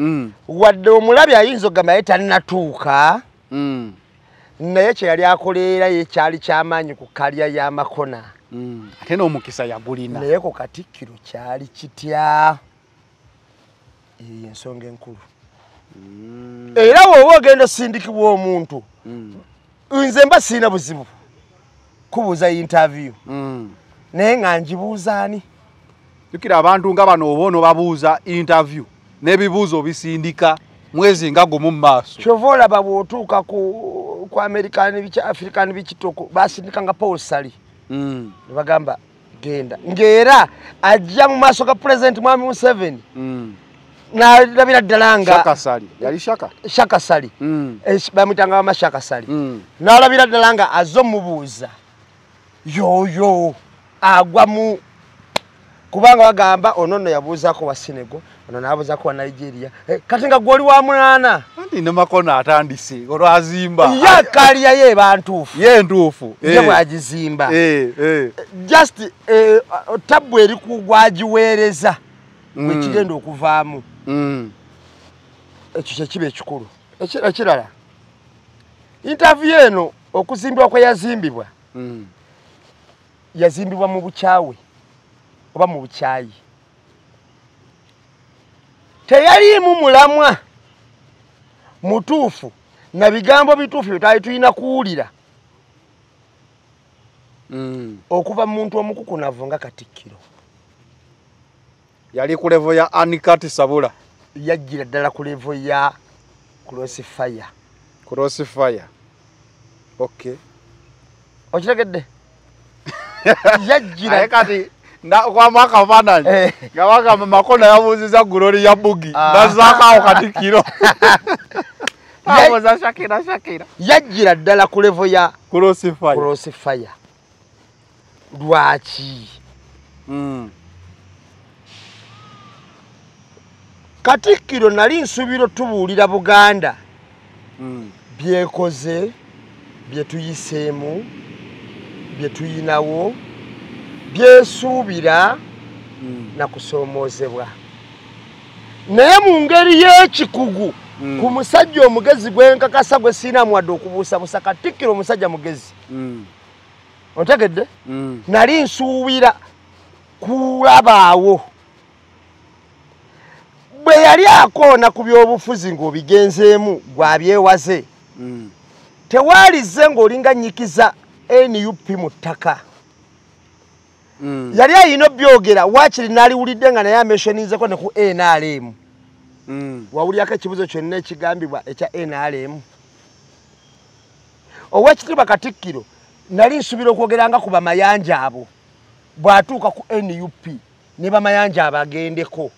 wadde omulabi ayinza okugamba ye tannatuuka naye kye yali akolerera ye kyali kyamaanyi ku kalya ya Makona. Ate n'omukisa yagulina. Naye ku Katikkiro kyali kitya? Eyo ensonga enkulu. Era bw'oba ogenda osindikibwa omuntu nze mba sirina buzibu kubuuza interview. Naye nga ngibuuza ani? Jjukira abantu nga bano oba onobabuuza interview n'ebibuuzo bisindika mwezi nga gumu mu maaso. Kyova olaba bw'otuuka ku American biki African bikitoko basindika nga Paul Sali. Ne bagamba genda. Ng'era ajja mu maaso ga President Mwami Museveni. N'alabira ddala nga Shaka Sali. Yali Shaka? Shaka Sali. Bamuyitanga Mama Shaka Sali. N'alabira ddala nga azze omubuuza. Yoyo agwa mu kubanga bagamba ono nno yabuuzaako wa Senegal, ono n'abuuzaako wa Nigeria. Kati nga gw'oli wa munaana. Anti ne Makona atandise olwazimba. Ye kaliya ye eba ntuufu. Ye ntuufu. Ye bw'agizimba. Just tabbu eri ku gwagiweereza. Bwe kigenda okuvaamu. Ekyo kye kiba ekikulu. Ekirala. Interview eno okuzimbibwa kwe yazimbibwa. Yazimbibwa mu bukyawe oba mu bukyayi. Teyaliimu mulamwa mutuufu na bigambo bituufu bye twali tulina kuwulira Okuva muntu omukukunavu nga Katikkiro. Yali ku level ya Anikati Sabula. Yajjira ddala ku level ya Crossfire. Crossfire. Okay. Okitegedde? Yajjira. Aye kati kwa mwaka fananyi. Nga bagamba Makona yabuuziza Glory ya Bugi. Nazaako Katikkiro. Awoza Shakira Shakira. Yajjira ddala ku level ya Crossfire. Crossfire. Lwaki? Katikkiro nali nsuubira tubuulira Buganda byekoze, bye tuyiseemu, bye tuyinawo, byesuubira na kusoomoozebwa. Naye mu ngeri y'ekikugu ku musajja omugezi gwe nkakasa gwe sirina wadde okubuusabuusa, Katikkiro omusajja mugezi. Otegedde? Nali nsuubira kulabaawo bwe yali akoona ku byobufuzi ng'obigenzeemu gwabyewaze. Tewaalize ng'olinga nnyikiza NUP mu ttaka. Yali ayina obyogera waakiri n'aliwulidde nga naye ameshoninzeko ne ku NRM. Wawulyako ekibuzo kyonna ekigambibwa ekya NRM. Oweekitiibwa Katikkiro nali nsuubira okwogeranga ku bamayanja abo bw'atuuka ku NUP ne bamayanja abagendeko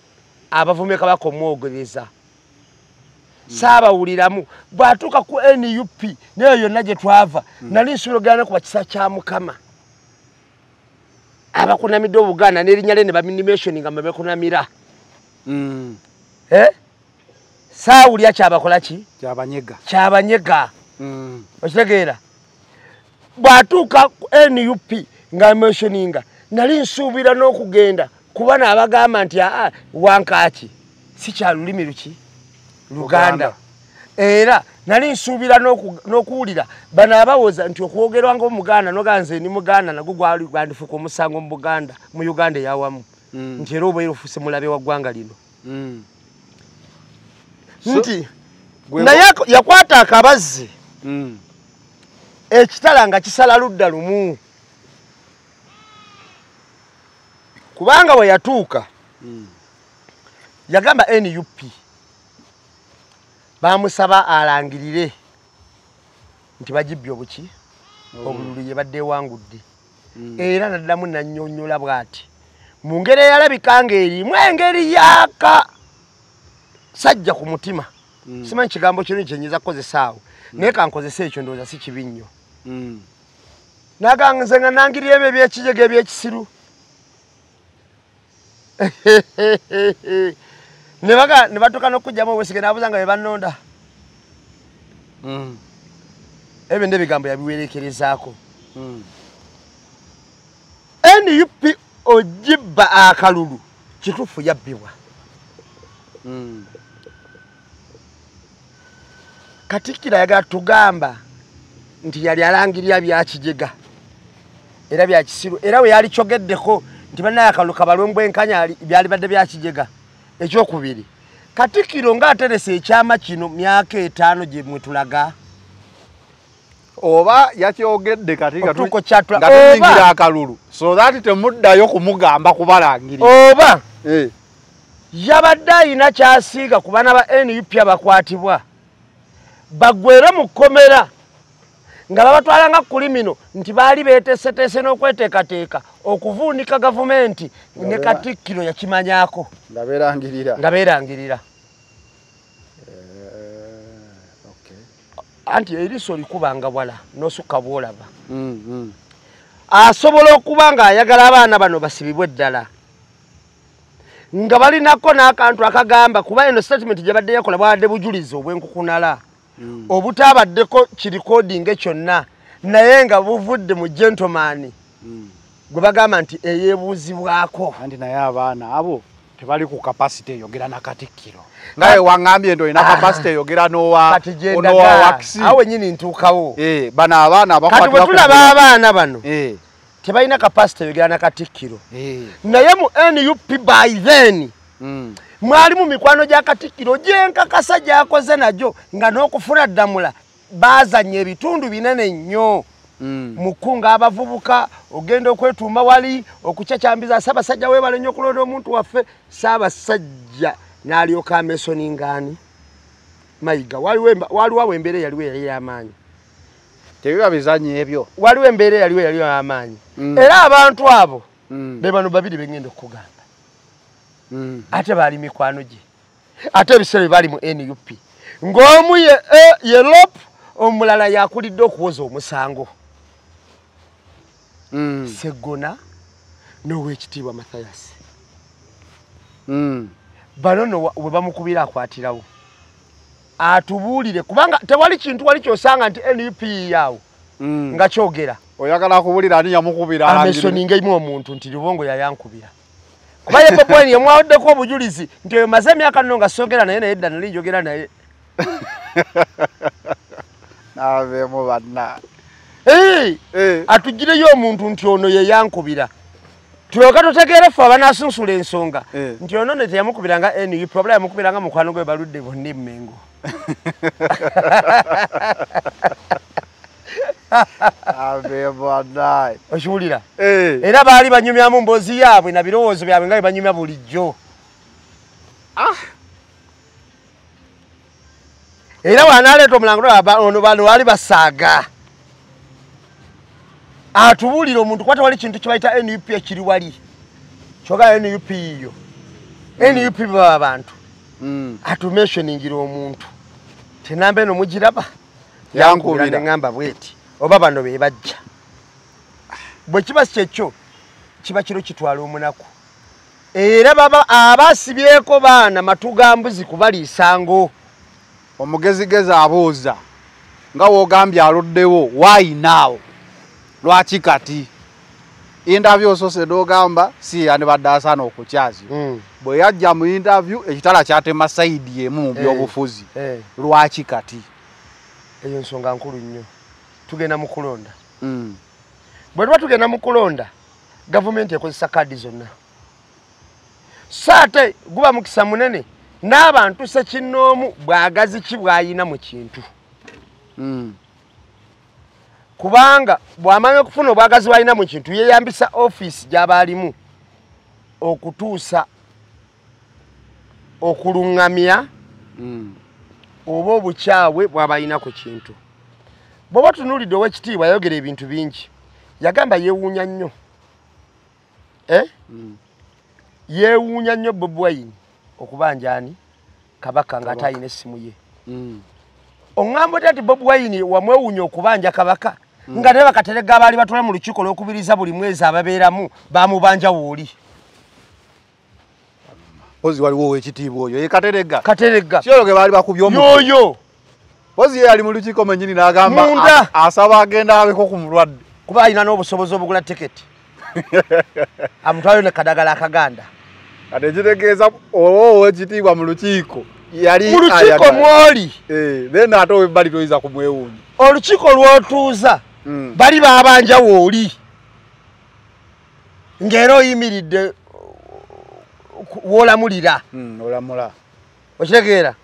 abavume Kabaka omwogereza. Saabawuliramu bw'atuuka ku NUP nayo yonna gye twava nali nsuubira okugenda ku bakisa kya Mukama abakunamidde Obuganda n'erinnya lye ne baminimation nga bekunamira. Saawulira kyabakola ki? Kyabanyega. Kyabanyega. Okitegeera? Bw'atuuka ku NUP nga mentioninga nali nsuubira n'okugenda kuba n'abagamba nti aa wankaaki si kya lulimi luki Luganda. Era nali nsuubira n'okuwulira bano abawoza nti okwogerwa ng'Omuganda noganze ndi Muganda nagwo gwali gwandifuuka omusango mu Buganda mu Uganda eyawamu nti era obeera ofuuse mulabe wa ggwanga lino. Nti naye yakwata akabazzi ekitala nga kisala ludda lumu kubanga bwe yatuuka yagamba NUP bamusaba alangirire nti bagibbye obuki obululu ye badde ewangudde. Era naddamu nannyonnyola bw'ati mu ngeri eyalabika ng'erimu engeri yaka sajja ku mutima. Simanyi kigambo kirungi kye nnyinza kukozesa awo naye kankozese ekyo ndowooza si kibi nnyo. Nagamba nze nga nangirira ebyo ebyekijega ebyekisiru. Ne batuuka n'okugyamu obwesige n'abuuza nga be bannonda. Ebyo n'ebigambo yabiwereekerezaako. NUP ogibba akalulu kituufu yabbibwa. Katikkiro ayagala tugamba nti yali alangirira byakijega era byakisiru era we yali kyogeddeko nti bannaye akalulu kabalwe mbwenkanya byalibadde byakijega. Ekyokubiri, Katikkiro ng'aterese ekyama kino myaka 5 gye mwe tulaga. Oba yakyogedde kati nga tuyingira akalulu so that temuddayo kumugamba kubalangirira. Oba yabadde ayina kyasiiga ku baana ba NUP abakwatibwa bagwere mu kkomera nga babatwala nga kulimino nti baali beeteeseteese n'okweteekateeka okuvuunika gavumenti ne Katikkiro yakimanyaako nga beerangirira. Nga beerangirira. Anti eriiso likubanga wala n'osukka bw'olaba. Asobola okuba ng'ayagala abaana bano basibibwe ddala nga balinako n'akantu akagamba kuba eno statement gye badde yakola bwabadde bujulizi obw'enkukunala obutabaddeko kirikodinge kyonna naye nga buvudde mu gentleman gwe bagamba nti eyeebuuzibwako. Anti naye abaana abo tebali ku capacity eyogera na Katikkiro. Naye waŋŋambye nti olina capacity eyogera n'owa wakisi. Awo wennyini ntuukawo. Bano abaana abakwatibwa kati bwe tulaba abaana bano tebalina capacity eyogera na Katikkiro. Naye mu NUP by then mwali mu mikwano gya Katikkiro gyenkakasa gy'akoze nagyo nga n'okufuna ddamula baazannya ebitundu binene nnyo. Mukunga abavubuka ogenda okwetuuma wali okucakyambiza Ssaabasajja weebale nnyo okulonda omuntu waffe. Ssaabasajja n'alyoka amesoningaani Mayiga. Waliwo awo embeera eyaliwo eyali ey'amaanyi. Tebiba bizannyo ebyo. Waliwo embeera eyaliwo eyali ey'amaanyi. Era abantu abo be bano babiri be ngenda okugamba. Ate baali mikwano gye. Ate ebiseera bye baali mu NUP. Ng'omu ye LOP, omulala yakulidde okuwoza omusango. Sseggona n'Oweekitiibwa Mathias. Bano nno we bamukubira akwatirawo. Atubuulire kubanga tewali kintu wali ky'osanga nti NUP yaawo nga kyogera. Oyagala kuwulira ani yamukubira? Amesoninga emu omuntu nti Lubongo yayankubira. Kuba ye Bobi Wine yamwawaddeko obujulizi nti oyo maze emyaka nno nga soogera naye naye dda nali njogera naye. Naveemu banna. Atugireyo omuntu nti ono ye yankubira. Tulyoka tutegeere ffe abanasunsula ensonga nti ono ne teyamukubira nga NUP wabula yamukubira nga mukwano gwe baludde bonna e Mmengo. Okiwulira? Era baali banyumyamu mboozi yaabwe na birowoozo byabwe nga bye banyumya bulijjo. Era wanaaleeta omulango ono bano baali basaaga. Atubuulire omuntu kuba tewali kintu kye bayita NUP ekiri wali. Kyogera NUP yiyo. NUP baba abantu. Atumentioningira omuntu. Tenamba eno mugiraba? Yankubira neŋŋamba bweti oba bano be bajja. Bwe kiba kyekyo kiba kiro kitwala omunaku. Era baba abasibyeko baana matu ga mbuzi kubaliisa ngo. Omugezigezi abuuza nga w'ogambye aluddewo, why now? Lwaki kati? Interview osose n'ogamba si yandibadde asaana okukyazibwa. Bwe yajja mu interview ekitala kyatema sayidi emu mu byobufuzi. Lwaki kati? Eyo nsonga nkulu nnyo. Tugenda mu kulonda. Bwe tuba tugenda mu kulonda, gavumenti ekozesa kaadi zonna. So ate guba mukisa munene n'abantu ssekinnoomu bwagazi ki bw'ayina mu kintu. Kubanga bw'amanya okufuna obwagazi bw'alina mu kintu yeeyambisa ofiisi gy'aba alimu okutuusa okuluŋŋamya oba obukyawe bw'aba alina ku kintu. Bw'oba otunuulidde Oweekitiibwa yayogera ebintu bingi. Yagamba yeewuunya nnyo. Yeewuunya nnyo Bobi Wine okubanja ani Kabaka ng'ate alina essimu ye. Oŋŋamba otya nti Bobi Wine wamwewuunya okubanja Kabaka nga naye bakaterega abaali batula mu lukiiko olw'okubiriza buli mwezi ababeeramu bamubanja wooli. Mpozi waliwo Oweekitiibwa oyo ye Kateregga. Kateregga. Si oyo ge baali bakubye omutwe. Y'oyo. Mpozi ye yali mu lukiiko mwennyini n'agamba asaba agenda abeko ku mulwadde. Kuba alina n'obusobozi obugula tiketi. Amutwalayo ne kadagala akaganda. Kati ekitegeeza oba Oweekitiibwa mu lukiiko yali mu lukiiko mwoli. Then ate ow'ebbali toyinza kumwewuunya. Olukiiko lw'otuuza bali babanja wooli. Ng'era oyimiridde w'olamulira. Olamula. Okitegeera?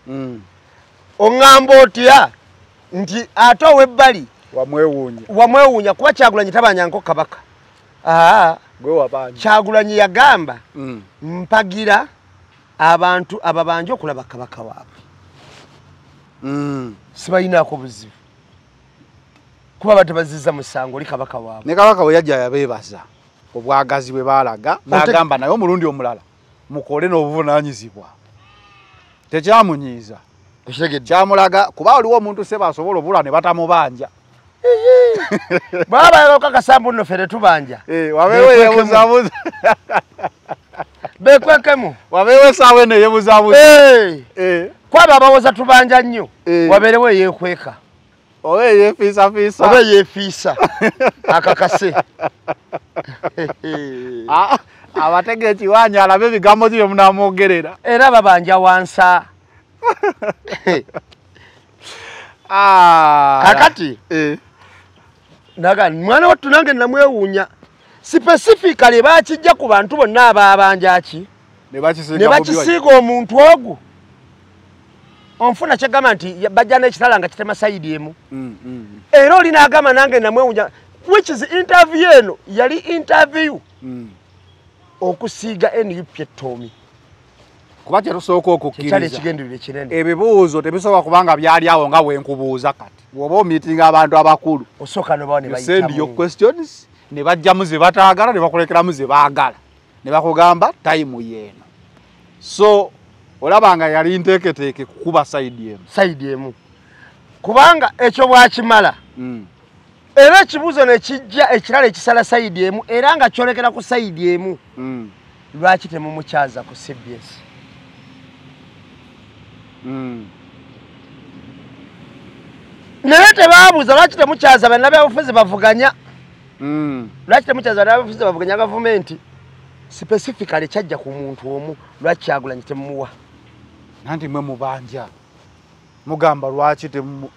Oŋŋamba otya nti ate ow'ebbali wamwewuunya. Wamwewuunya kuba Kyagulanyi tabanjangako Kabaka. Gwe wabanja. Kyagulanyi yagamba mpagira abantu ababanja okulaba Kabaka waabwe. Sibalinaako buzibu. Kuba batebazizza musango oli Kabaka waabwe. Ne Kabaka bwe yajja yabeebaza obwagazi bwe baalaga n'agamba naye omulundi omulala mukole n'obuvunaanyizibwa. Tekyamunyiiza. Kyamulaga kuba waliwo omuntu ssebo asobola obula ne batamubanja. Baba yakakasa mbu nno ffe tetubanja. Wabeewo yeebuzaabuza. Beekwekemu. Wabeewo essaawa eno eyeebuzaabuza. Kwabo abawoza tubanja nnyo wabeerewo eyeekweka. Oba eyeefiisafiisa. Oba eyeefiisa akakase. Abatega ekiwaanyi alabe ebigambo ki bye munaamwogerera. Era babanja wansa. Kakati naga mwana wattu nange namwewuunya. Specifically bakijja ku bantu bonna ababanja ki ne bakisiiga omuntu ogwo. Onfuna kyegamba nti bajja n'ekitala nga kitema sayidi emu. Era oli n'agamba nange namwewuunya. Which is interview eno yali interview okusiiga NUP etoomi. Kuba kyetusooka okukkiriza ekigendererwa ekinene. Ebibuuzo tebisobola kubanga byali awo nga bwe nkubuuza kati. Bw'oba omiitinga abantu abakulu, osooka nobawo ne you send your bayitamu. questions ne bajjamu ze bataagala ne bakulekeramu ze baagala ne bakugamba time yeeno. So olaba nga yali nteeketeeke kukuba side emu. Side emu, kubanga ekyo bwakimala era ekibuuzo ne kijja ekirala ekisala side emu era nga kyolekera ku side emu. Lwaki temumukyaza ku CBS? Naye tebaabuuza lwaki temukyaza bannabyabufuzi bavuganya. Lwaki temukyaza bannabyabufuzi bavuganya gavumenti? Specifically kyajja ku muntu omu, lwaki Kyagulanyi temumuwa? Nanti mwe mubanja mugamba lwaki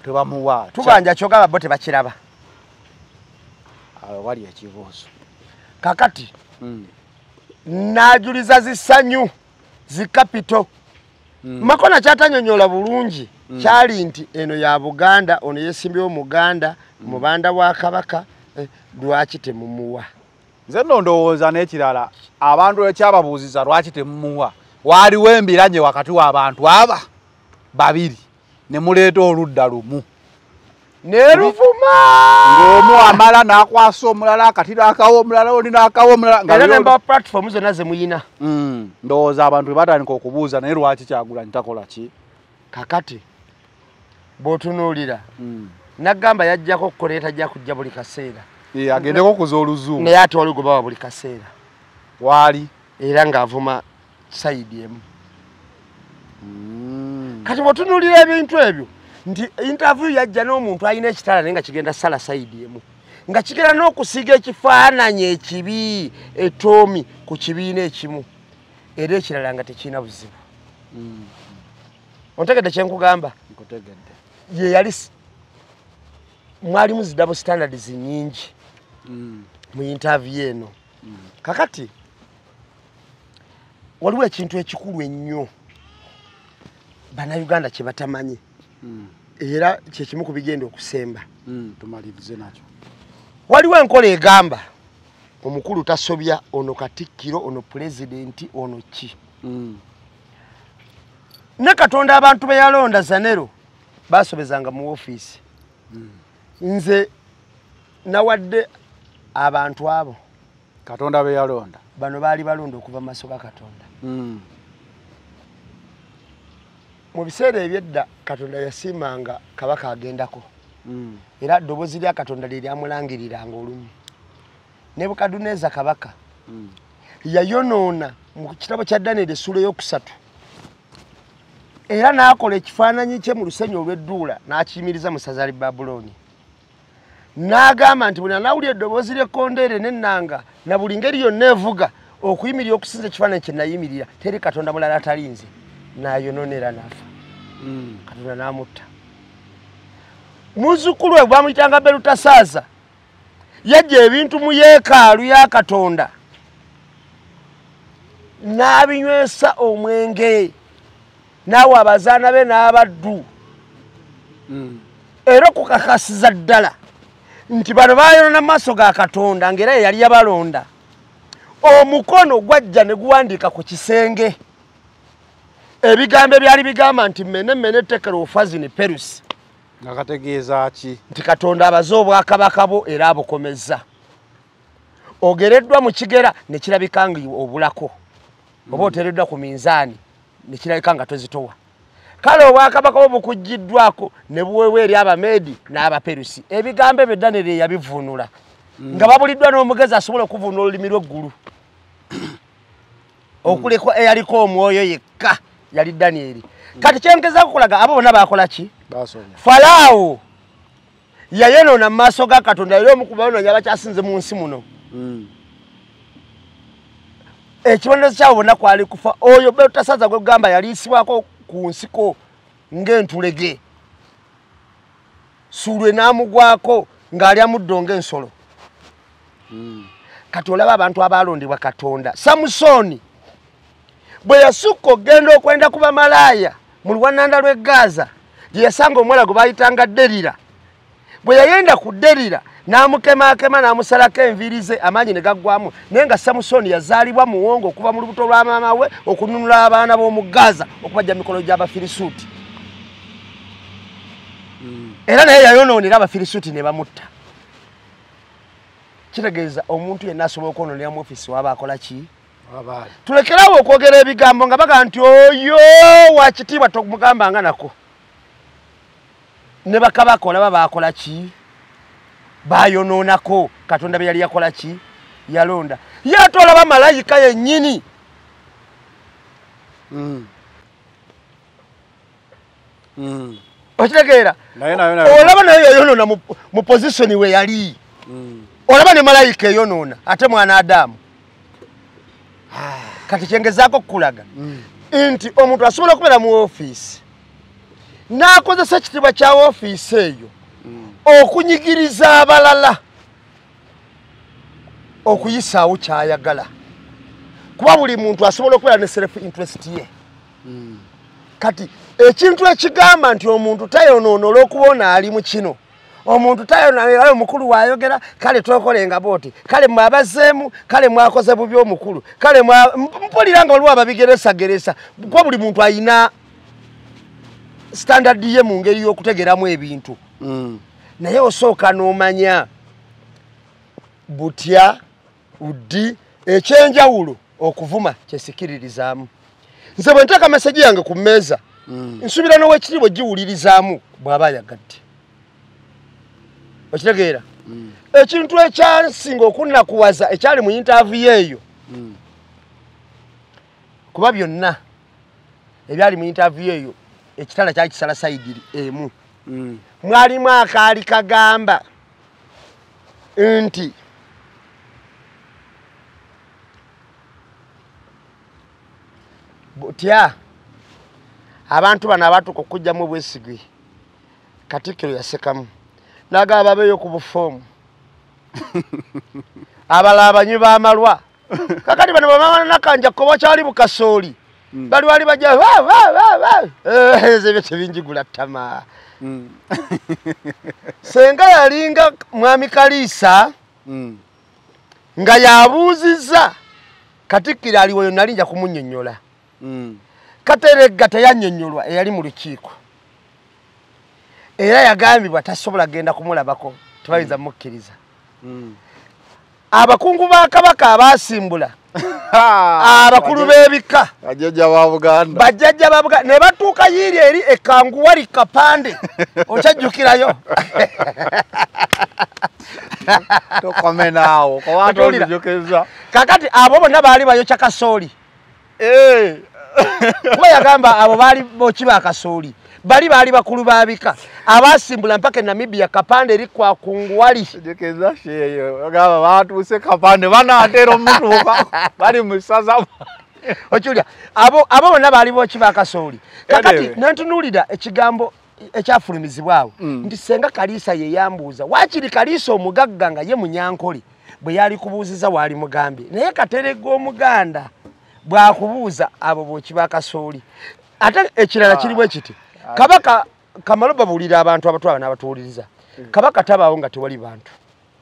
tebamuwa. Tubanja kyogamba bo tebakiraba. Awo wali ekibuuzo. Kakati n'ajuliza zisanyu zikapito. Makona kyatanyonyola bulungi kyali nti eno ya Buganda, ono yesimbyewo Muganda, mubanda wa Kabaka, lwaki temumuwa? Nze nno ndowooza n'ekirala, abantu ekyababuuziza lwaki temumuwa, waaliwo embiranye wakati w'abantu aba babiri ne muleeta oludda lumu neruvuma ng'omu amala n'akwasa omulala akati n'akawa omulala oli n'akawa omulala nga era nembawa platform zonna ze muyina. Ndowooza abantu bwe batandika okubuuza naye lwaki Kyagulanyi takola ki? Kakati bw'otunuulira nagamba yajjako okukola era tajja kujja buli kaseera. Agendeko okuza oluzungu. Naye ate wali gwe bawa buli kaseera waali era ng'avuma side emu. Kati bw'otunuulira ebintu ebyo nti interview yajja n'omuntu alina ekitala naye nga kigenda sala side emu, nga kigenda n'okusiiga ekifaananyi ekibi etoomi ku kibiina ekimu era ekirala nga tekirina buzibu. Ontegedde kye nkugamba? Nkutegedde. Ye yali mwalimu zi double standards nnyingi mu interview eno. Kakati waliwo ekintu ekikulu ennyo Bannayuganda kye batamanyi era kyekimu ku bigenda okusemba. Tumalirize nakyo. Waliwo enkola egamba omukulu tasobya, ono katikkiro, ono pulezidenti, ono ki. Ne Katonda abantu be yalonda Zanero basobezanga mu ofiisi. Nze nawadde abantu abo Katonda be yalonda. Bano baali balonda okuva mu maaso ga Katonda. Mu biseera ebyedda Katonda yasiimanga kabaka agendako. Era ddoboozi lya Katonda lye lyamulangiriranga olumu. Nebukadduneeza kabaka yayonoona mu kitabo kya Daniel essuula ey'okusatu era n'akola ekifaananyi kye mu lusenyi olw'edduula n'akiyimiriza mu ssaza ly'e Babulooni. N'agamba nti buli anaawulira eddoboozi ly'ekkondeere n'ennanga na buli ngeri yonna evuga okuyimirira okusinza ekifaananyi kye nayimirira, teri Katonda mulala atali nze. N'ayonoona era n'afa. Katonda n'amutta. Muzzukulu we bamuyitanga Belutasaaza yajja ebintu mu yeekaalu ya Katonda n'abinywesa omwenge n'awa abazaana be n'abaddu. Era okukakasiza ddala nti bano bayonoona mu maaso ga Katonda ng'era ye yali yabalonda. Omukono gwajja ne guwandiika ku kisenge ebigambo ebyali bigamba nti mene mene tekero ufazini perusi. Nga kategeeza ki? Nti Katonda abaze obwakabaka bwo era abukomezza. Ogereddwa mu kigera ne kirabika nga obulako. Oba oteereddwa ku minzaani ne kirabika nga tozitowa. Kale obwakabaka bwo bukuggiddwako ne buweebwa eri Abameedi n'Abaperusi. Ebigambo ebyo Daniel yabivuunula. Nga babuliddwa n'omugezi asobola okuvuunula olulimi lw'eggulu. Okulekwa eyaliko omwoyo yekka yali Daniel. Kati kyengezaako okulaga abo bonna baakola ki? Falaawo yayonoona mu maaso ga Katonda era omu ku bayonoonyi abakyasinze mu nsi muno. Ekibonerezo kyabwe bonna kwali kufa. Oyo Belutasaaza gwe gamba yaliisibwako ku nsiko ng'entulege. Ssuulwe n'amugwako ng'alya muddo ng'ensolo. Kati olaba abantu abaalondebwa Katonda. Samusooni bwe yasukka okugenda okwenda ku bamalaaya mu luwananda lw'e Gaza gye yasanga omuwala gwe baayitanga Derira. Bwe yayenda ku Derira N'amukemakema n'amusalako enviiri ze amaanyi ne gaggwamu, naye nga Samusoni yazaalibwa muwongo okuva mu lubuto lwa maama we okununula abaana b'omu Gaza okubajja mu mikono gy'Abafirisuuti. Era naye yayonoonera Abafirisuuti ne bamutta. Kitegeeza omuntu yenna asobola okwonoonera mu ofiisi waba akola ki? Tulekerawo okwogera ebigambo nga bagamba nti oyo wa kitiibwa tomugambanga nako. Ne bakabaka olaba baakola ki? Bayonoonako Katonda bye yali yakola ki? Yalonda. Ye ate olaba malayika yennyini. Okitegeera? Olaba naye yayonoona mu position we yali. Olaba ne malayika eyonoona ate mwana Adamu. Kati kyengezaako okukulaga nti omuntu asobola okubeera mu ofiisi n'akozesa ekitiibwa kya ofiisi eyo okunyigiriza abalala okuyisaawo ky'ayagala, kuba buli muntu asobola okubeera ne self interest ye. Kati ekintu ekigamba nti omuntu tayonoona olw'okuba ono ali mu kino, omuntu tayonoona omukulu waayogera kale tokolenga bw'oti, kale mwabazeemu, kale mwakoze bubi omukulu, kale mpulira nga waliwo ababigeresageresa, kuba buli muntu ayina standard ye mu ngeri y'okutegeramu ebintu. Naye osooka n'omanya butya uddi ekyenjawulo okuvuma kyesikiririzaamu. Nze bwe nteeka meseji yange ku mmeeza, nsuubira n'owekitiibwa giwulirizaamu bw'aba ayagadde. Okitegeera? Ekintu ekyansinga okunnakuwaza ekyali mu interview eyo, kuba byonna ebyali mu interview eyo ekitala kyali kisala sayidi emu. Mwalimu akaali kagamba nti butya abantu bano abatuuka okujjamu obwesigwi, Katikkiro yasekamu n'agamba babeeyo ku bufoomu, abalala abanywi b'amalwa. Kakati bano bamamanakanja kuba kyali bukasooli, bali wali bajja ebyo tebinjigula ttama. Senga yalinga Mwami Kaliisa nga yabuuzizza Katikkiro aliwo nali nja kumunnyonnyola. Kateregga teyannyonnyolwa eyali mu lukiiko, era yagambibwa tasobola genda kumulabako, tebayinza mukkiriza. Abakungu ba Kabaka abaasimbula abakulu b'ebika bajjajja ba Buganda, bajjajja ba Buganda ne batuuka yiiri eri ekanguwali Kapande, okyajjukirayo? Tokomenaawo kowatozijukiriza. Kakati abo bonna baali bayokya kasooli. Kuba yagamba abo baali boki ba kasooli, bali baali bakulu ba bika abaasimbula mpaka e Namibia. Kapande eri kwa Kunguwali. Jukiriza sheeyo bagamba baatuuse Kapande banaatera omutuuka bali mu ssaza. Okiwulira? Abo bonna baali boki ba kasooli. Kakati nentunuulira ekigambo ekyafulumizibwa awo nti Senga Kaliisa ye yambuuza, waakiri Kaliisa omugagga nga ye Munyankole bwe yali kubuuziza waali mugambye, naye Kateregga Omuganda bw'akubuuza abo boki ba kasooli. Ate ekirala kiri bwe kiti, Kabaka Kamalo babuulira abantu abatwala n'abatuwuliriza, Kabaka tabaawo nga tewali bantu.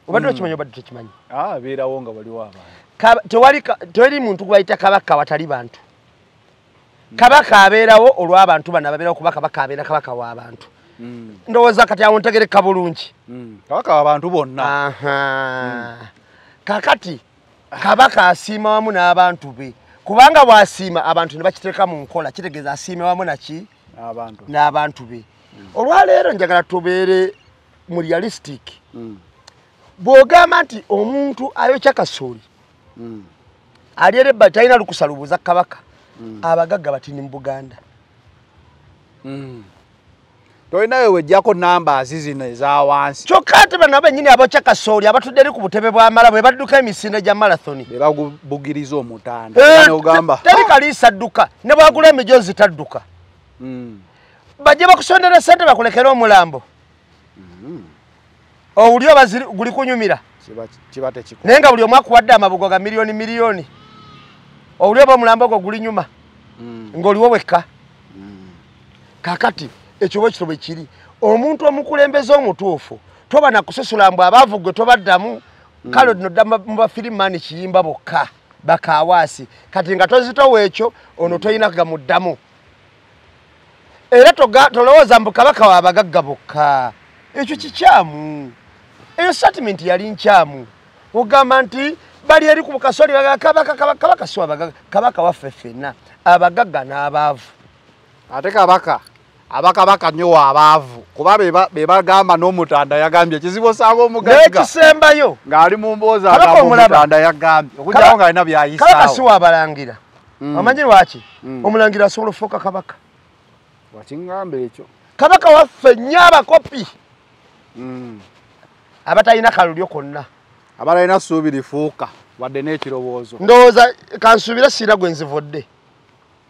Obadde okimanyi obadde tekimanyi? Abeerawo nga waliwo abantu. Tewali muntu gwe bayita Kabaka watali bantu. Kabaka abeerawo olw'abantu bano ababeerawo, kuba Kabaka abeera Kabaka w'abantu. Ndowooza kati awo ntegereka bulungi. Kabaka w'abantu bonna. Kakati Kabaka asiima wamu n'abantu be, kubanga bw'asiima abantu ne bakiteeka mu nkola, kitegeeza asiima wamu naki? N'abantu be. Olwaleero njagala tubeere mu realistic. Bw'ogamba nti omuntu ayokya kasooli ali eri ebbali talina lukusa lubuuza Kabaka, abagagga batini mu Buganda. Tolinawe wejjako namba zino eza wansi. Kyokka ate bano bennyini abokya kasooli abatudde eri ku butebe bw'amala bwe badduka emisinde gya marathoni, be bagubugiriza omutanda. Ogamba teri Kaliisa adduka, ne bw'agula emijoozi tadduka. Bajje bakusondera ssente bakulekere omulambo. Owuli oba guli kunyumira, naye nga buli omu akuwadde amabugo ga miliyoni miliyoni, owuli oba omulambo ogwo guli nyuma ng'oliwo wekka. Kakati ekyo bwe kityo bwe kiri. Omuntu omukulembeze omutuufu Toba nakusosola mbu abaavu gwe tobaddamu. Kale nno dda mu bafirimani kiyimba bokka bakawaasi. Kati nga tozitowa ekyo ono toyina gamuddamu. Era tolowooza mbu kabaka w'abagagga bokka. Ekyo kikyamu. Eyo statement yali nkyamu. Ogamba nti bali eri ku kasoli kabaka kabaka si w'abagagga, kabaka waffe ffenna abagagga n'abaavu. Ate kabaka abakabaka nnyo w'abaavu kuba be bagamba n'omutanda yagambye ekizibu osanga omugagga n'ekisembayo ng'ali mu mboozi agamba omutanda yagambye okuggyako ng'alina by'ayisaawo. Kabaka si w'abalangira. Omanyi lwaki? Omulangira asobola okufuuka kabaka. Wakingamba ekyo. Kabaka waffe nnyo abakopi abatalina kalulyo konna. Abalina ssuubi lifuuka wadde n'ekirowoozo. Ndowooza kansuubire siina gwe nzivudde.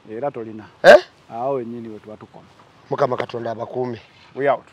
Era tolina. Awo wennyini we tuba tukoma. Mukama Katonda abakuume. We out.